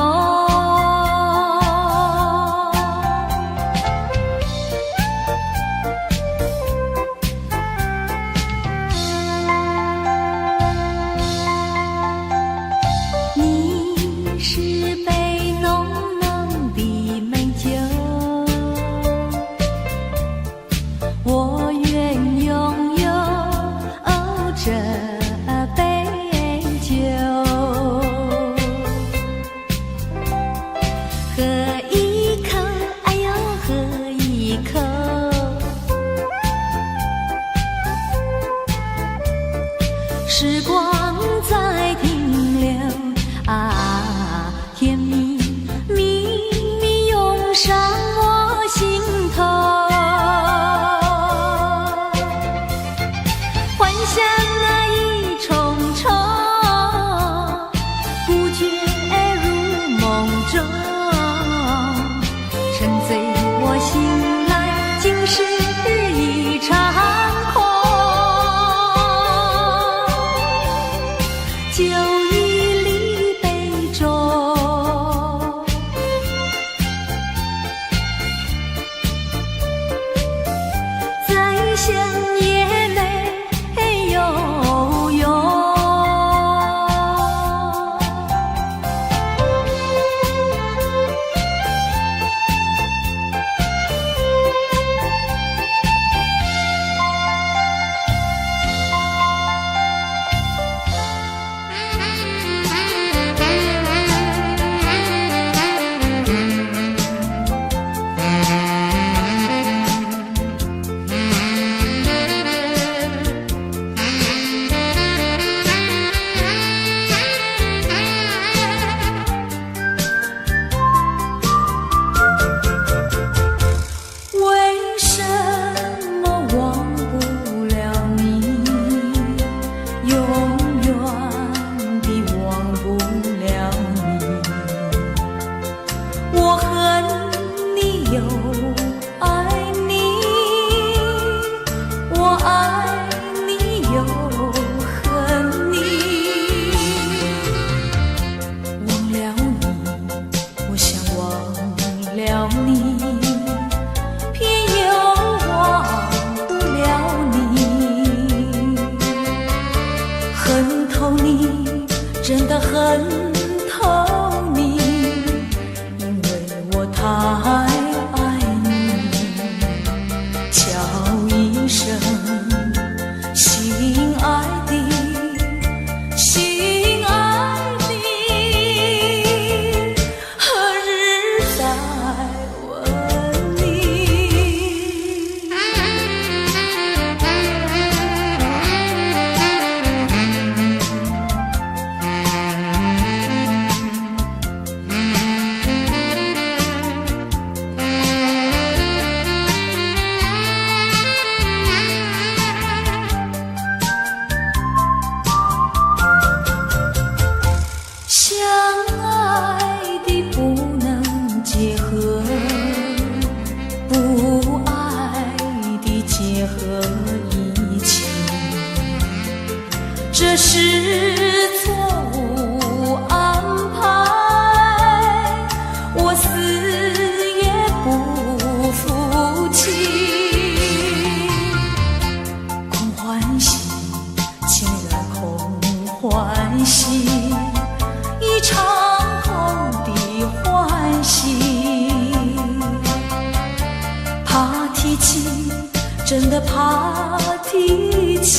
A: 時光在停留啊，甜蜜蜜蜜湧上我心頭，幻想那一重重，不覺如夢中，沉醉我醒來，竟是一場空。酒已離杯中，再想也沒有用。為什麼忘不了你？永遠地忘不了你。我恨你又愛你，我愛你又恨你。忘了你，我想忘了你，偏又忘不了你。恨透你，真的恨透你，因為我太愛你。叫一聲心愛的，心愛的，何日再吻你？相愛的不能結合，不愛的結合一起，這是錯誤安排，我死也不服氣。空歡喜，情人空歡喜，一場空的歡喜。怕提起，真的怕提起，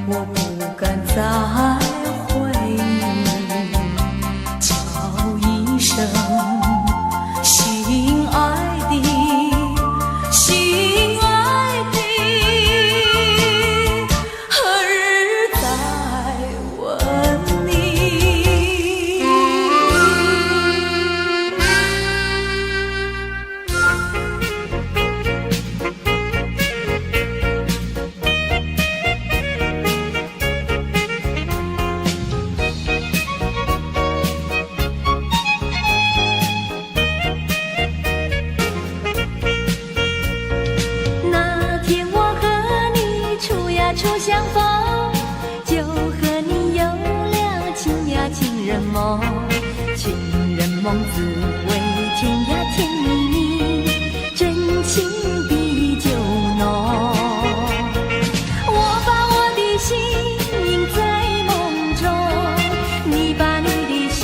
A: 我不敢再回憶。叫一聲心愛的，心愛的，何日再吻你？那天我和你初呀初相逢，就和你有了情呀情人夢，情人夢滋味甜呀甜蜜蜜，真情比酒濃。我把我的心印在夢中，你把你的心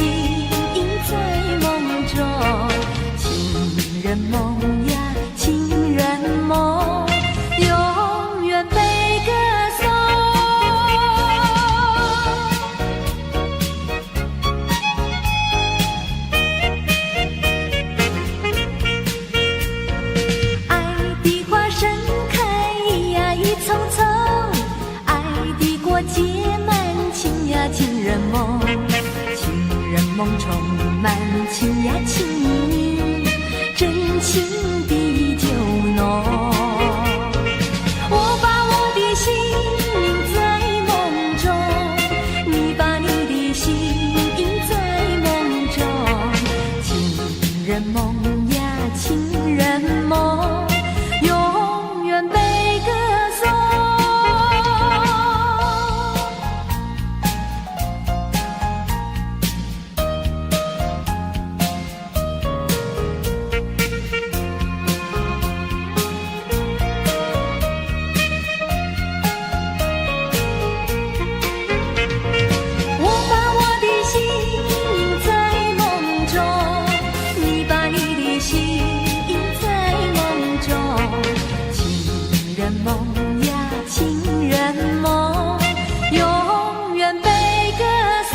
A: 印在夢中，情人夢呀情人夢，永遠被歌頌。人夢，情人夢充滿情呀情意，真情比酒濃。我把我的心印在夢中，你把你的心印在夢中。情人夢呀，情人夢，永遠被歌頌。我把我的心印在夢中，你把你的心印在夢中。情人夢呀，情人夢，永遠被歌頌。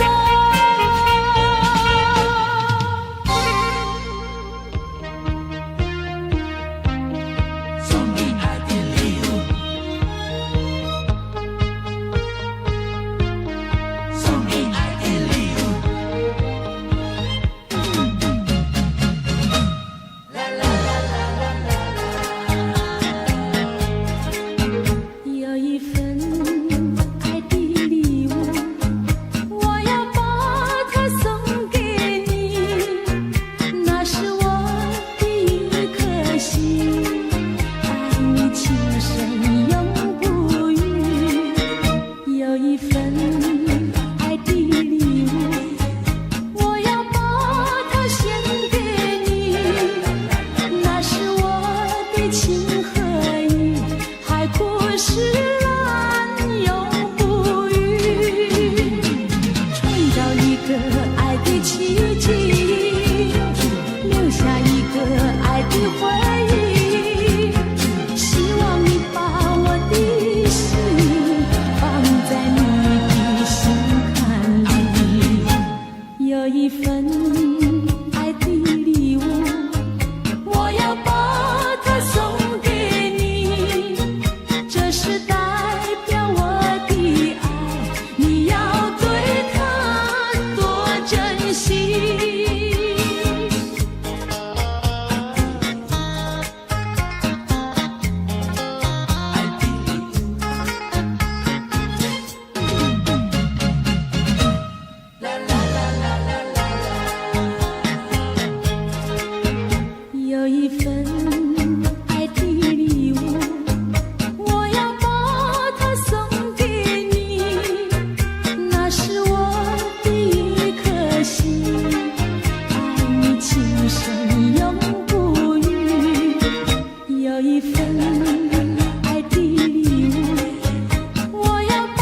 C: 送你愛的禮物，送你愛的禮物。啦啦啦啦啦啦。
A: 有一份愛的禮物，我要把它送給你，那是我的一顆心，愛你情深永不渝。有一份愛的禮物，我要把它獻給你，那是我的情和意，海枯石爛永不渝。創造一個愛的奇蹟，留下一個愛的回憶。希望你把我的心放在你的心坎裡。有一份愛的禮物，我要把它送給你，這是代表我的愛，你要對它多珍惜。
C: 愛的禮物。啦啦啦啦啦啦啦。
A: 有一份愛的禮物，我要把它送給你，那是我的一顆心，愛你情深永不渝。有一份愛的禮物，我要把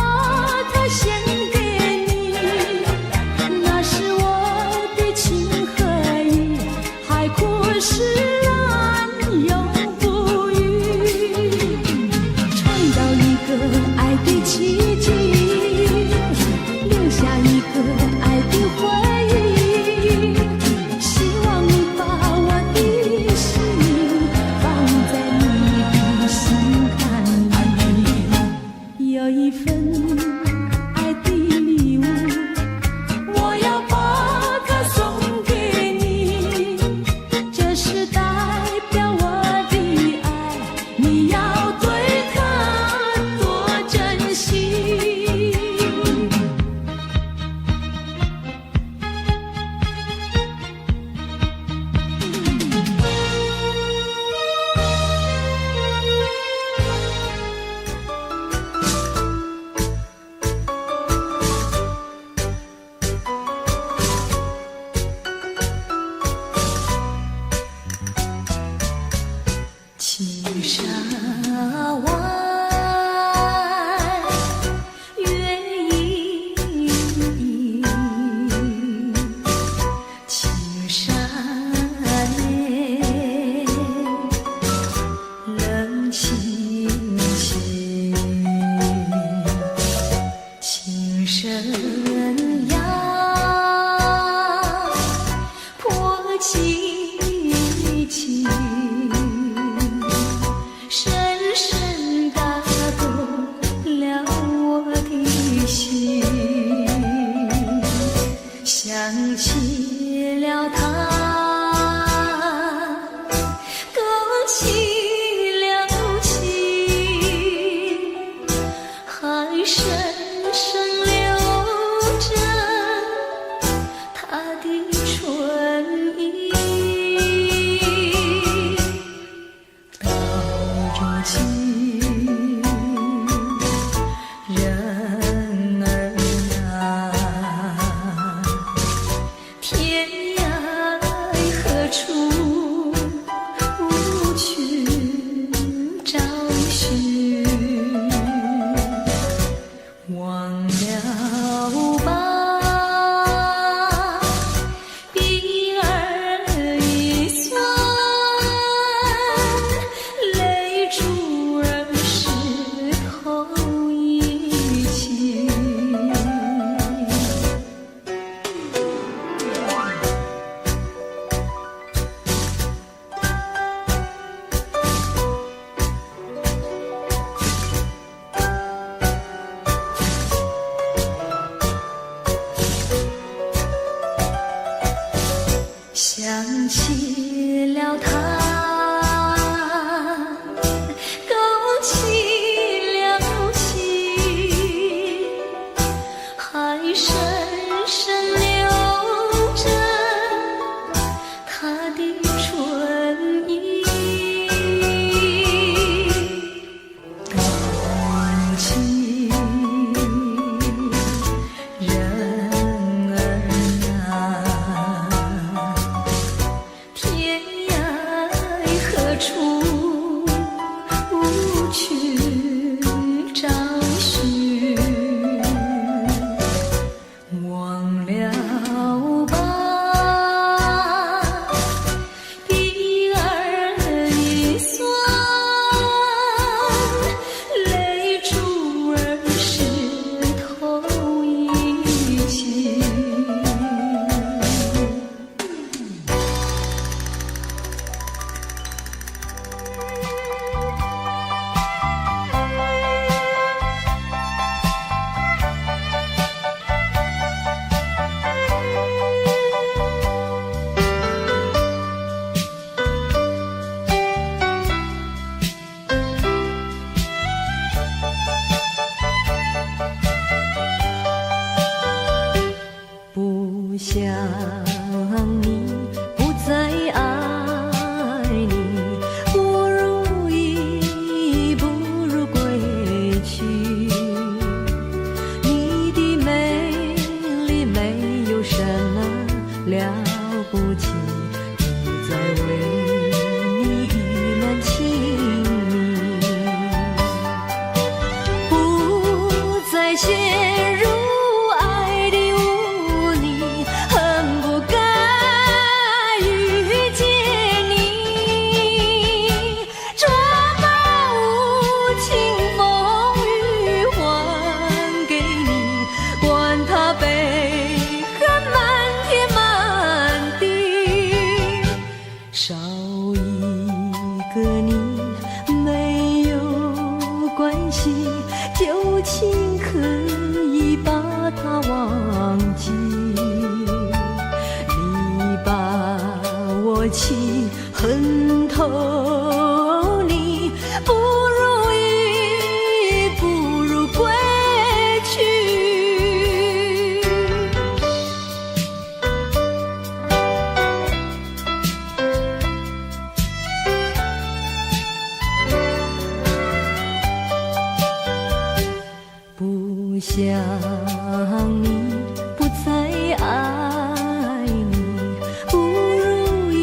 A: 它獻給你，那是我的情和意，海枯石爛永不渝。創造一個愛的奇蹟，留下一個愛的回憶。希望你把我的心放在你的心坎裡。有一份愛的禮物，我要把它送給你，這是代表我的愛，你要對它多珍惜。
B: 青山外，月盈盈，青山內，冷清清，琴聲呀，破凄凄。深深打動了我的心。
A: 了吧，鼻兒一酸，淚珠兒濕透衣襟。想起了他，勾起了心，還深深留著他的唇印。勾起人兒啊，天涯何處去找尋？忘了吧，鼻兒一酸，淚珠兒濕透衣襟。
C: 不想你，不再愛你，不如意，不如歸去。你的美麗沒有什麼了不起，不再為你意亂情迷，不再陷入愛的污泥，恨不該遇見你，這把無情風雨還給你，管它悲恨滿天滿地，少一個你沒有關係，舊情可以把它忘記。你把我氣恨透你，不如意，不如歸去。不想你，不再愛你，不如意，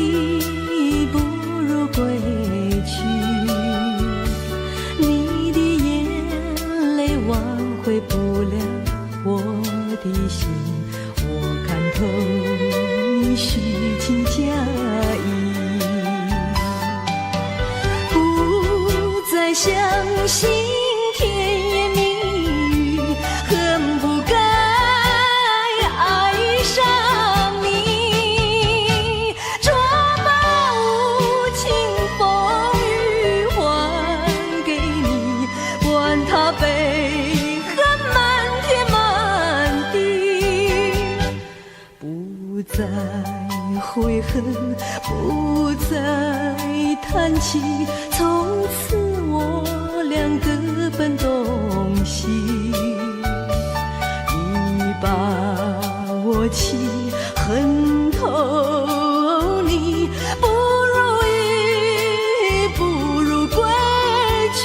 C: 不如歸去。你的眼淚挽回不了我的心，我看透你虛情假意，不再相信甜言蜜語，恨不該愛上你，這把無情風雨還給你，管它悲恨滿天滿地，不再悔恨，不再嘆氣，從此我倆各奔東西。你把我氣恨透你，不如意，不如歸去。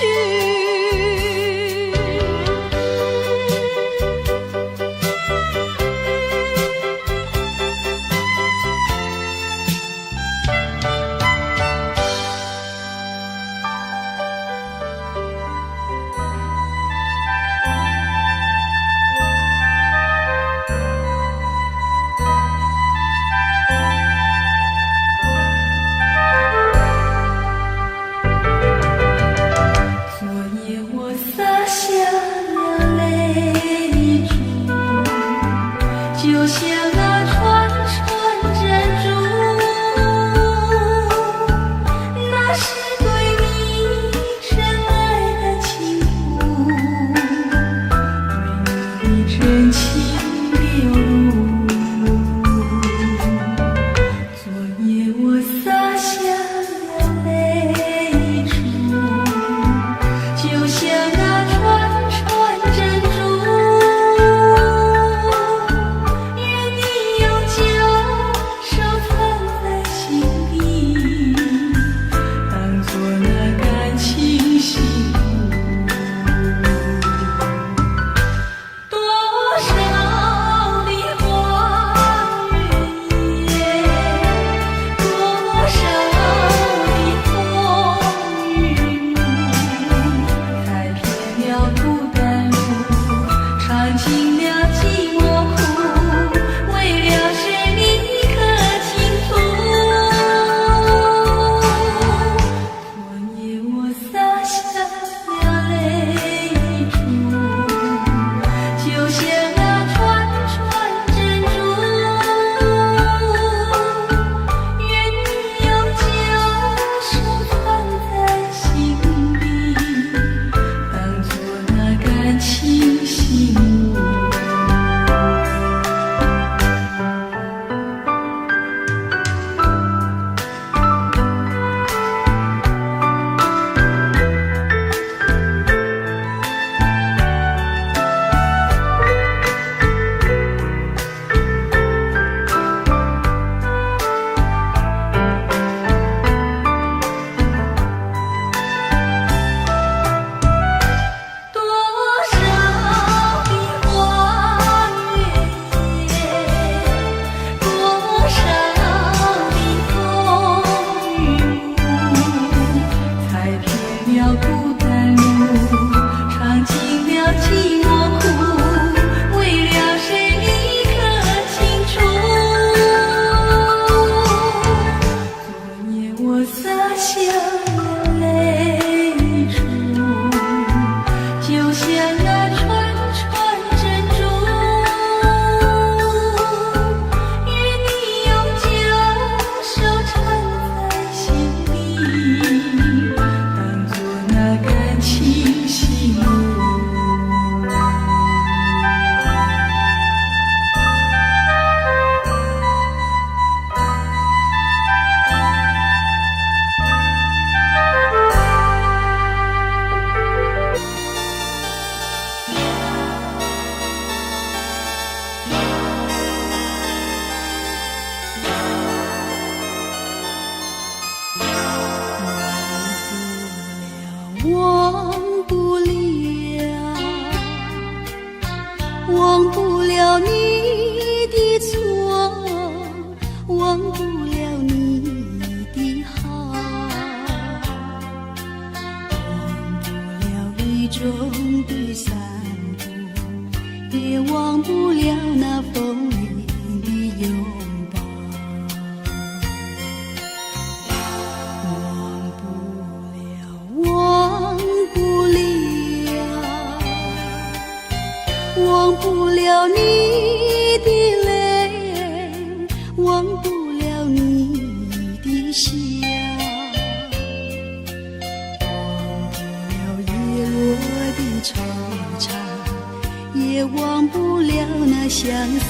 A: 那相思的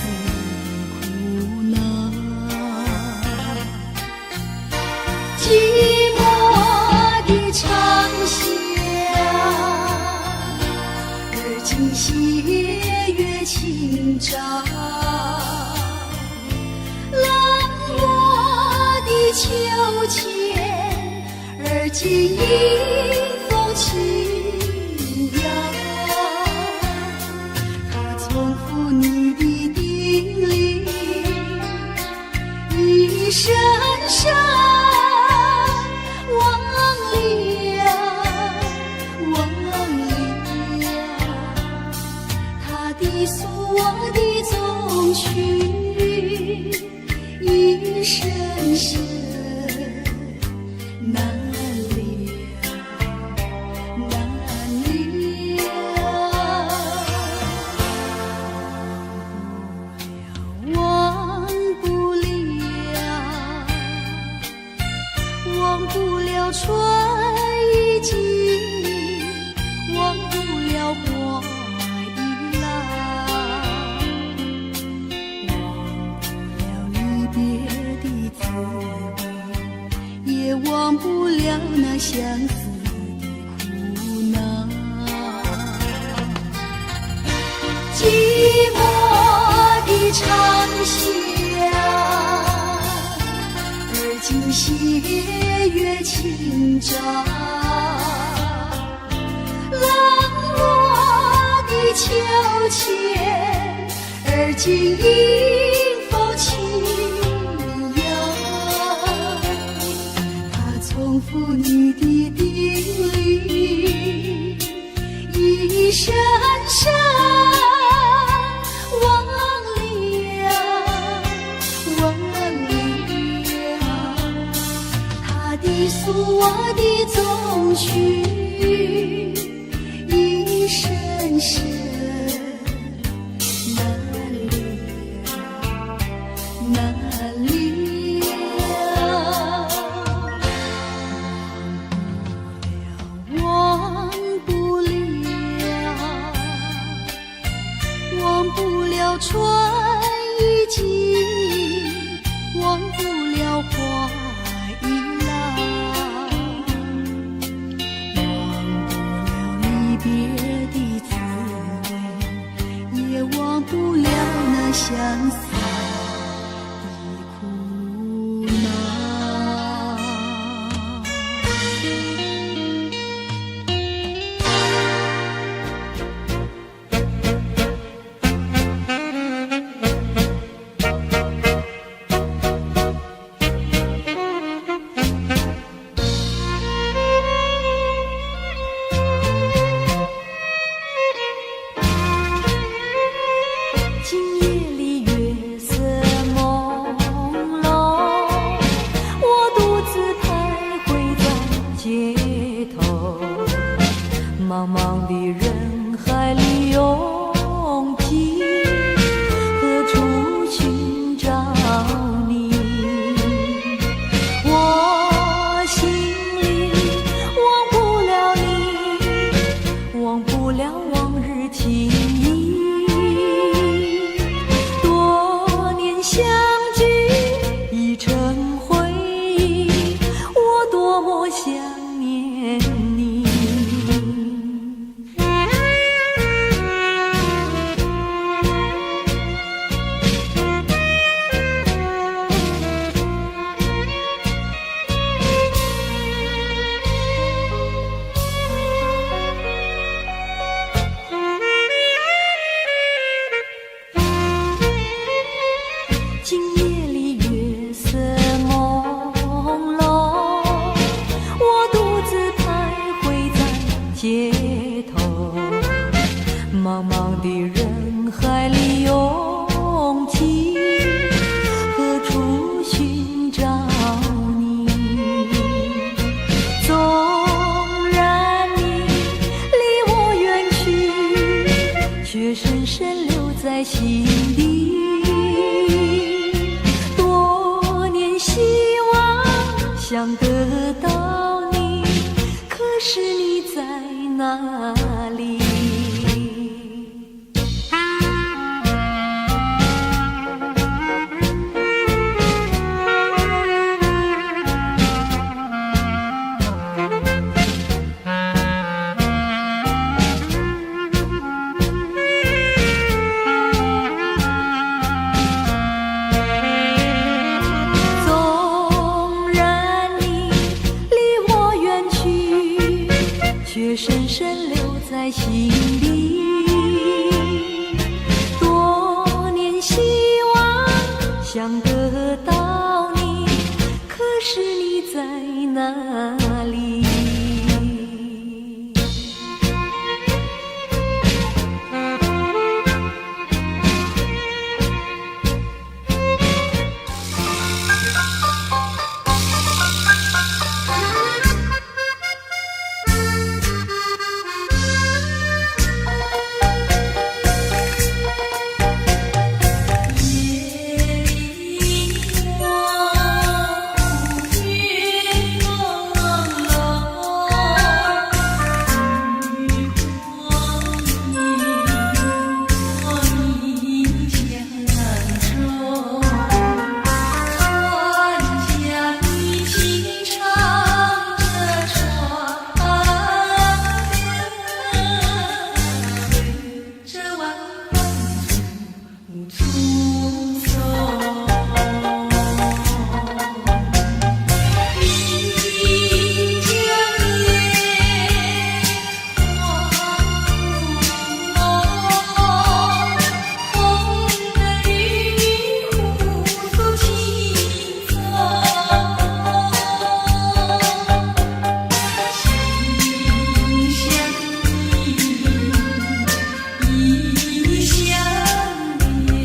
A: 苦恼。寂寞的长巷，而今斜月轻照，冷落的秋千，而今迎风轻摇。他重复你的叮咛，一声声忘了，忘了。他的诉我的衷曲，一声声难了，难了。忘不了，忘不了春意尽，忘不了花已老，忘不了离别的滋味，也忘不了那相思的苦恼。寂寞的长巷，而今斜月轻照，冷落的秋千，而今迎风轻摇。他重复你的叮咛，一声声忘了，忘了。他的诉我的衷曲，一声声难了，难了。忘不了，忘不了春意尽，忘不了花已老，忘不了离别的滋味，也忘不了那相思的苦恼。
C: 今夜裡月色朦朧，我獨自徘徊在街頭，茫茫的人海裡擁擠，何處尋找你？我心裡忘不了你，忘不了往日情誼。多年相聚已成回憶，我多麼想念你。今夜裡月色朦朧，我獨自徘徊在街頭，茫茫的人海裡擁擠，何處尋找你？縱然你離我遠去，卻深深留在心底。多年希望想得到你，可是你在哪裡？想得到你，可是你在哪裡？夜裡望月朦朧，漁光映我意相中。船家你輕唱著船歌，隨著晚風出走。一江煙花霧濃，紅燈玉女互訴情衷。心相印，意相連。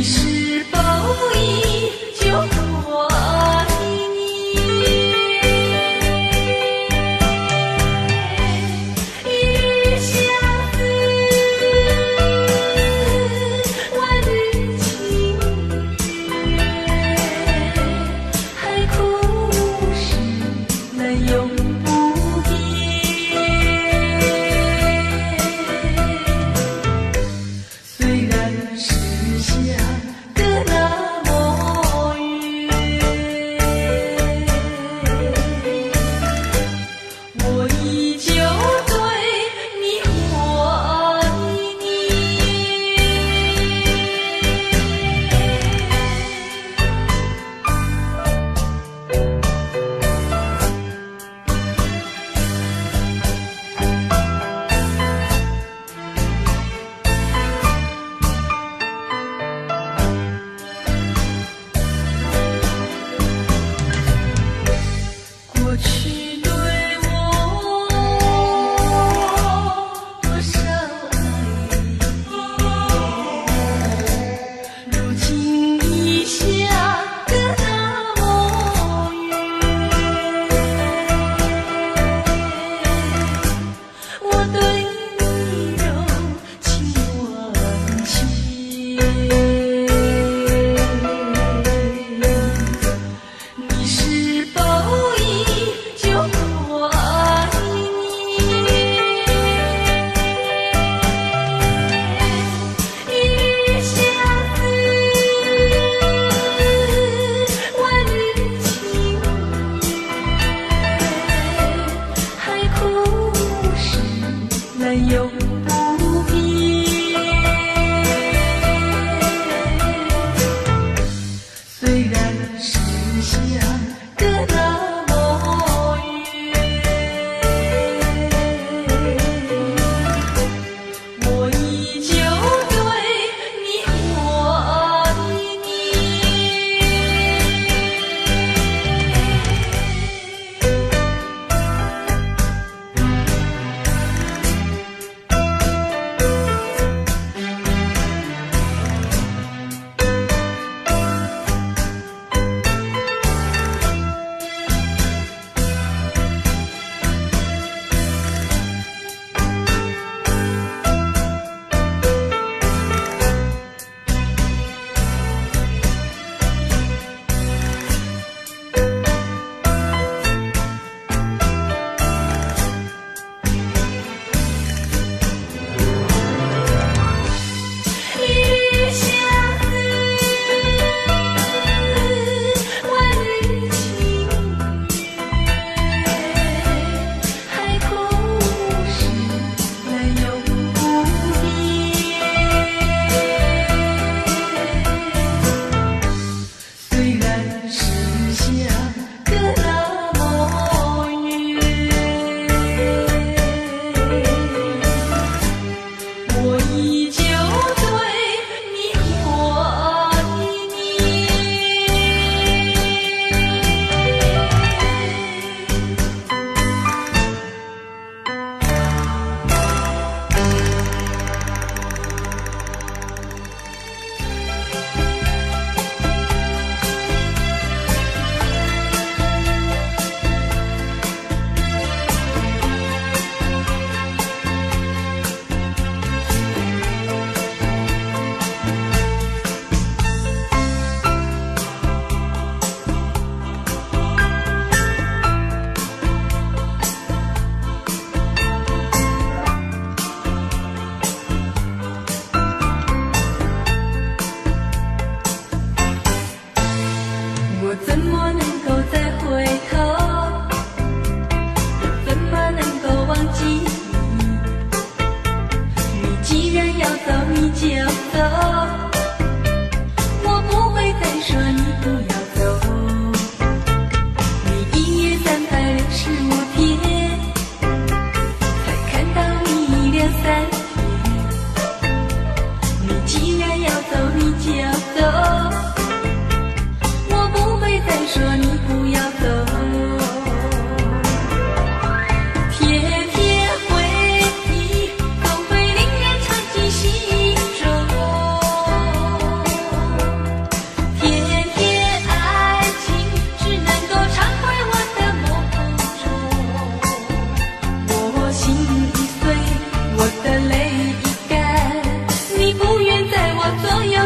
C: 是報應就怪你。一日相思，萬縷情緣，海枯石爛永不變。雖然是相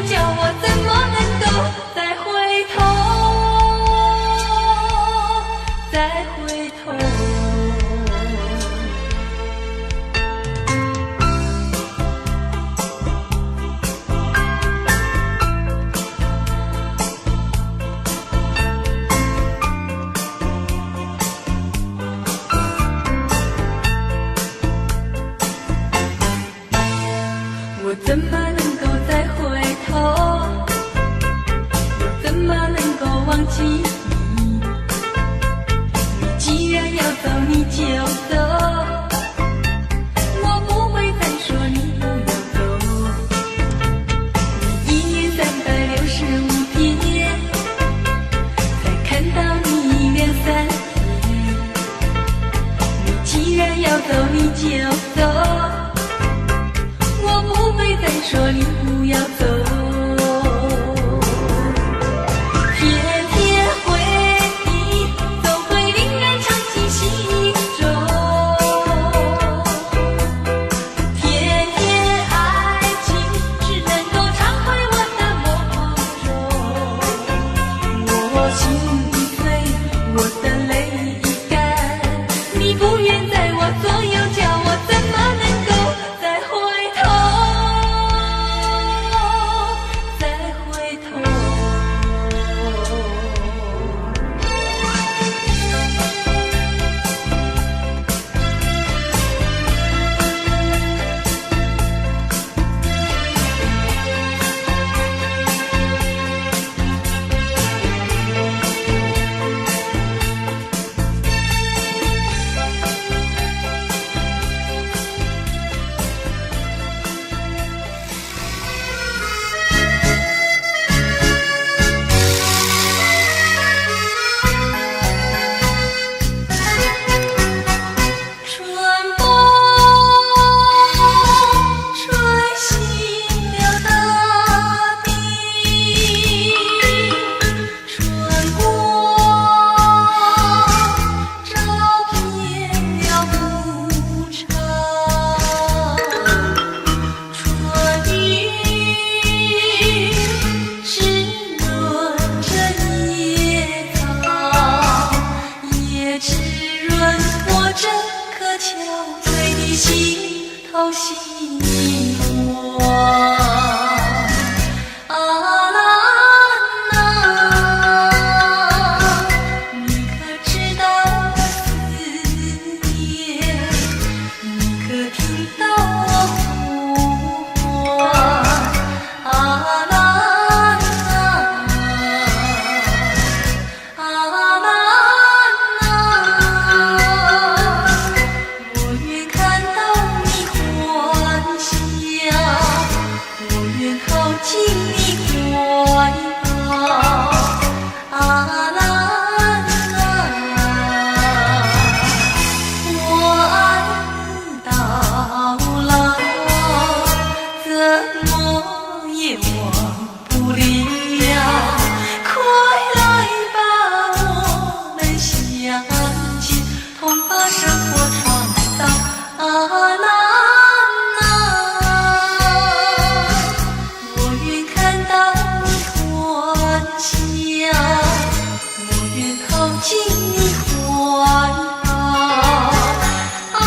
A: 叫我怎麼能夠再回頭？再回頭。我怎麼能夠再回頭？我怎麼能夠忘記你？你既然要走，你就走，我不會再說你不要走。你一年365天，才看到你兩三天。你既然要走，你就走。我不會再說你不要走。甜甜回憶總會令人唱進心中，甜甜愛情只能夠常回我的夢中。我心已碎，我的淚已乾，你不願在我左右，叫我怎麼能夠再回頭？再回頭。春風吹醒了大地，春光照遍了牧場，春雨濕潤著野草，也滋潤我這顆憔悴的心頭心窩。阿蘭啊，你可知道我思念？你可聽到我呼喚？阿蘭啊，阿蘭啊，我願看到你歡笑，我願靠近你懷抱。阿蘭啊，我愛你到老，怎麼也忘不了。快來吧，我們向前，同把生活創造。阿蘭啊，我願看到你歡笑，我願靠近你懷抱。阿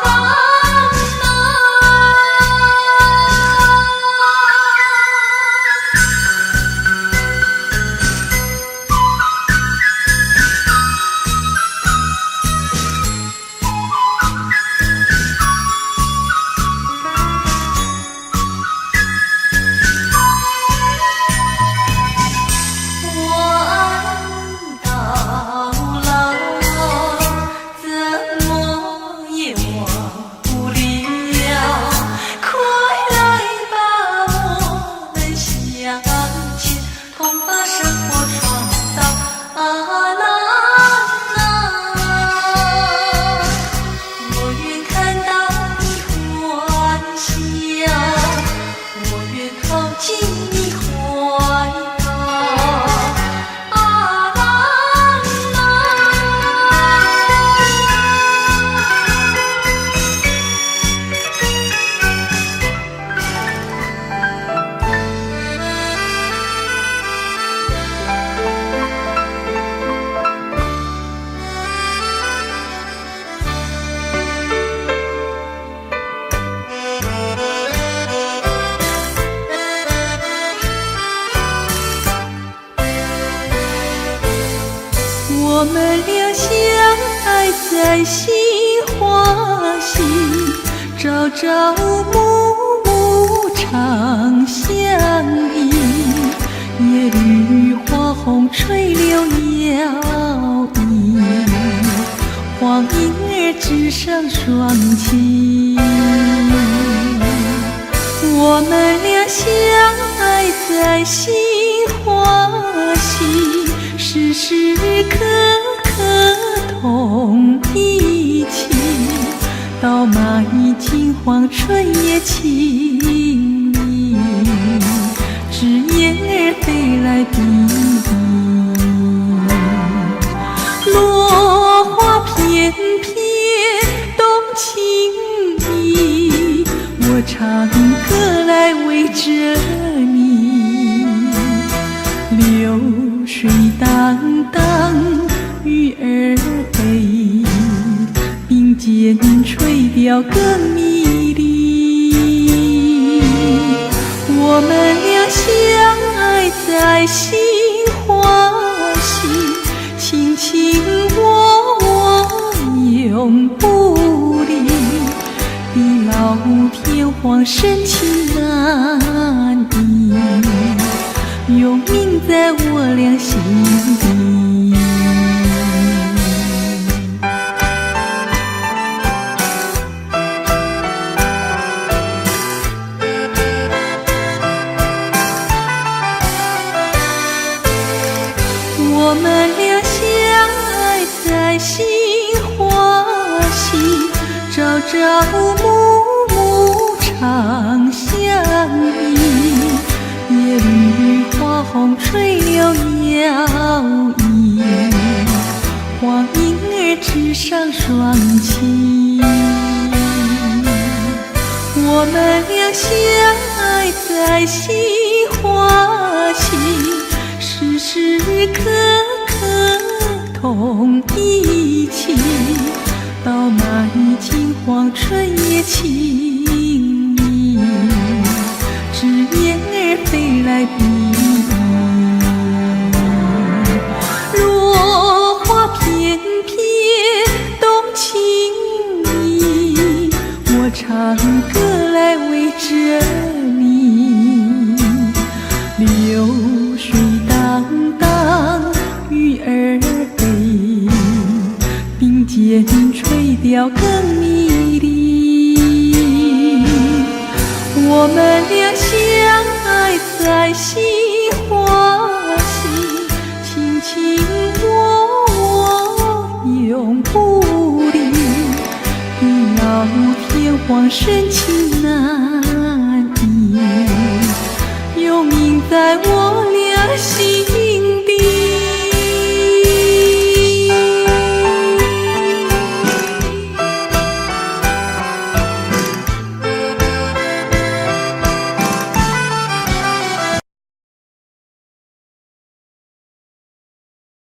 A: 蘭啊。我愛你到老，怎麼也忘不了。快來吧，我們向前，同把生活創造。阿蘭啊，我願看到你歡笑，我願靠近你懷抱。阿蘭啊。
C: 我們倆相愛在杏花溪，朝朝暮暮長相依。耶律花紅垂柳搖曳，黃鶯兒枝上雙棲。我們倆相愛在杏花溪，時時刻刻同一起。到螞蟻金黃春夜凄迷，知燕兒飛來比翼。落花翩翩動情意，我唱歌來為著你。流水蕩蕩，魚兒飛，並肩垂釣更迷離。我們倆相愛在杏花溪，卿卿我我永不離。地老天荒，深情難移，永銘在我倆心底。我們倆相愛在杏花溪，朝朝暮暮長相依。耶律花紅垂柳搖曳，黃鶯兒枝上雙棲。我們倆相愛在杏花溪，時時刻刻同一起。到螞蟻金黃春夜凄迷，知燕兒飛來比翼。落花翩翩動情意，我唱歌來為著你。流水蕩蕩，魚兒飛，並肩垂釣更迷離。我們倆相愛在杏花溪，卿卿我我永不離。地老天荒，深情難移，永銘在我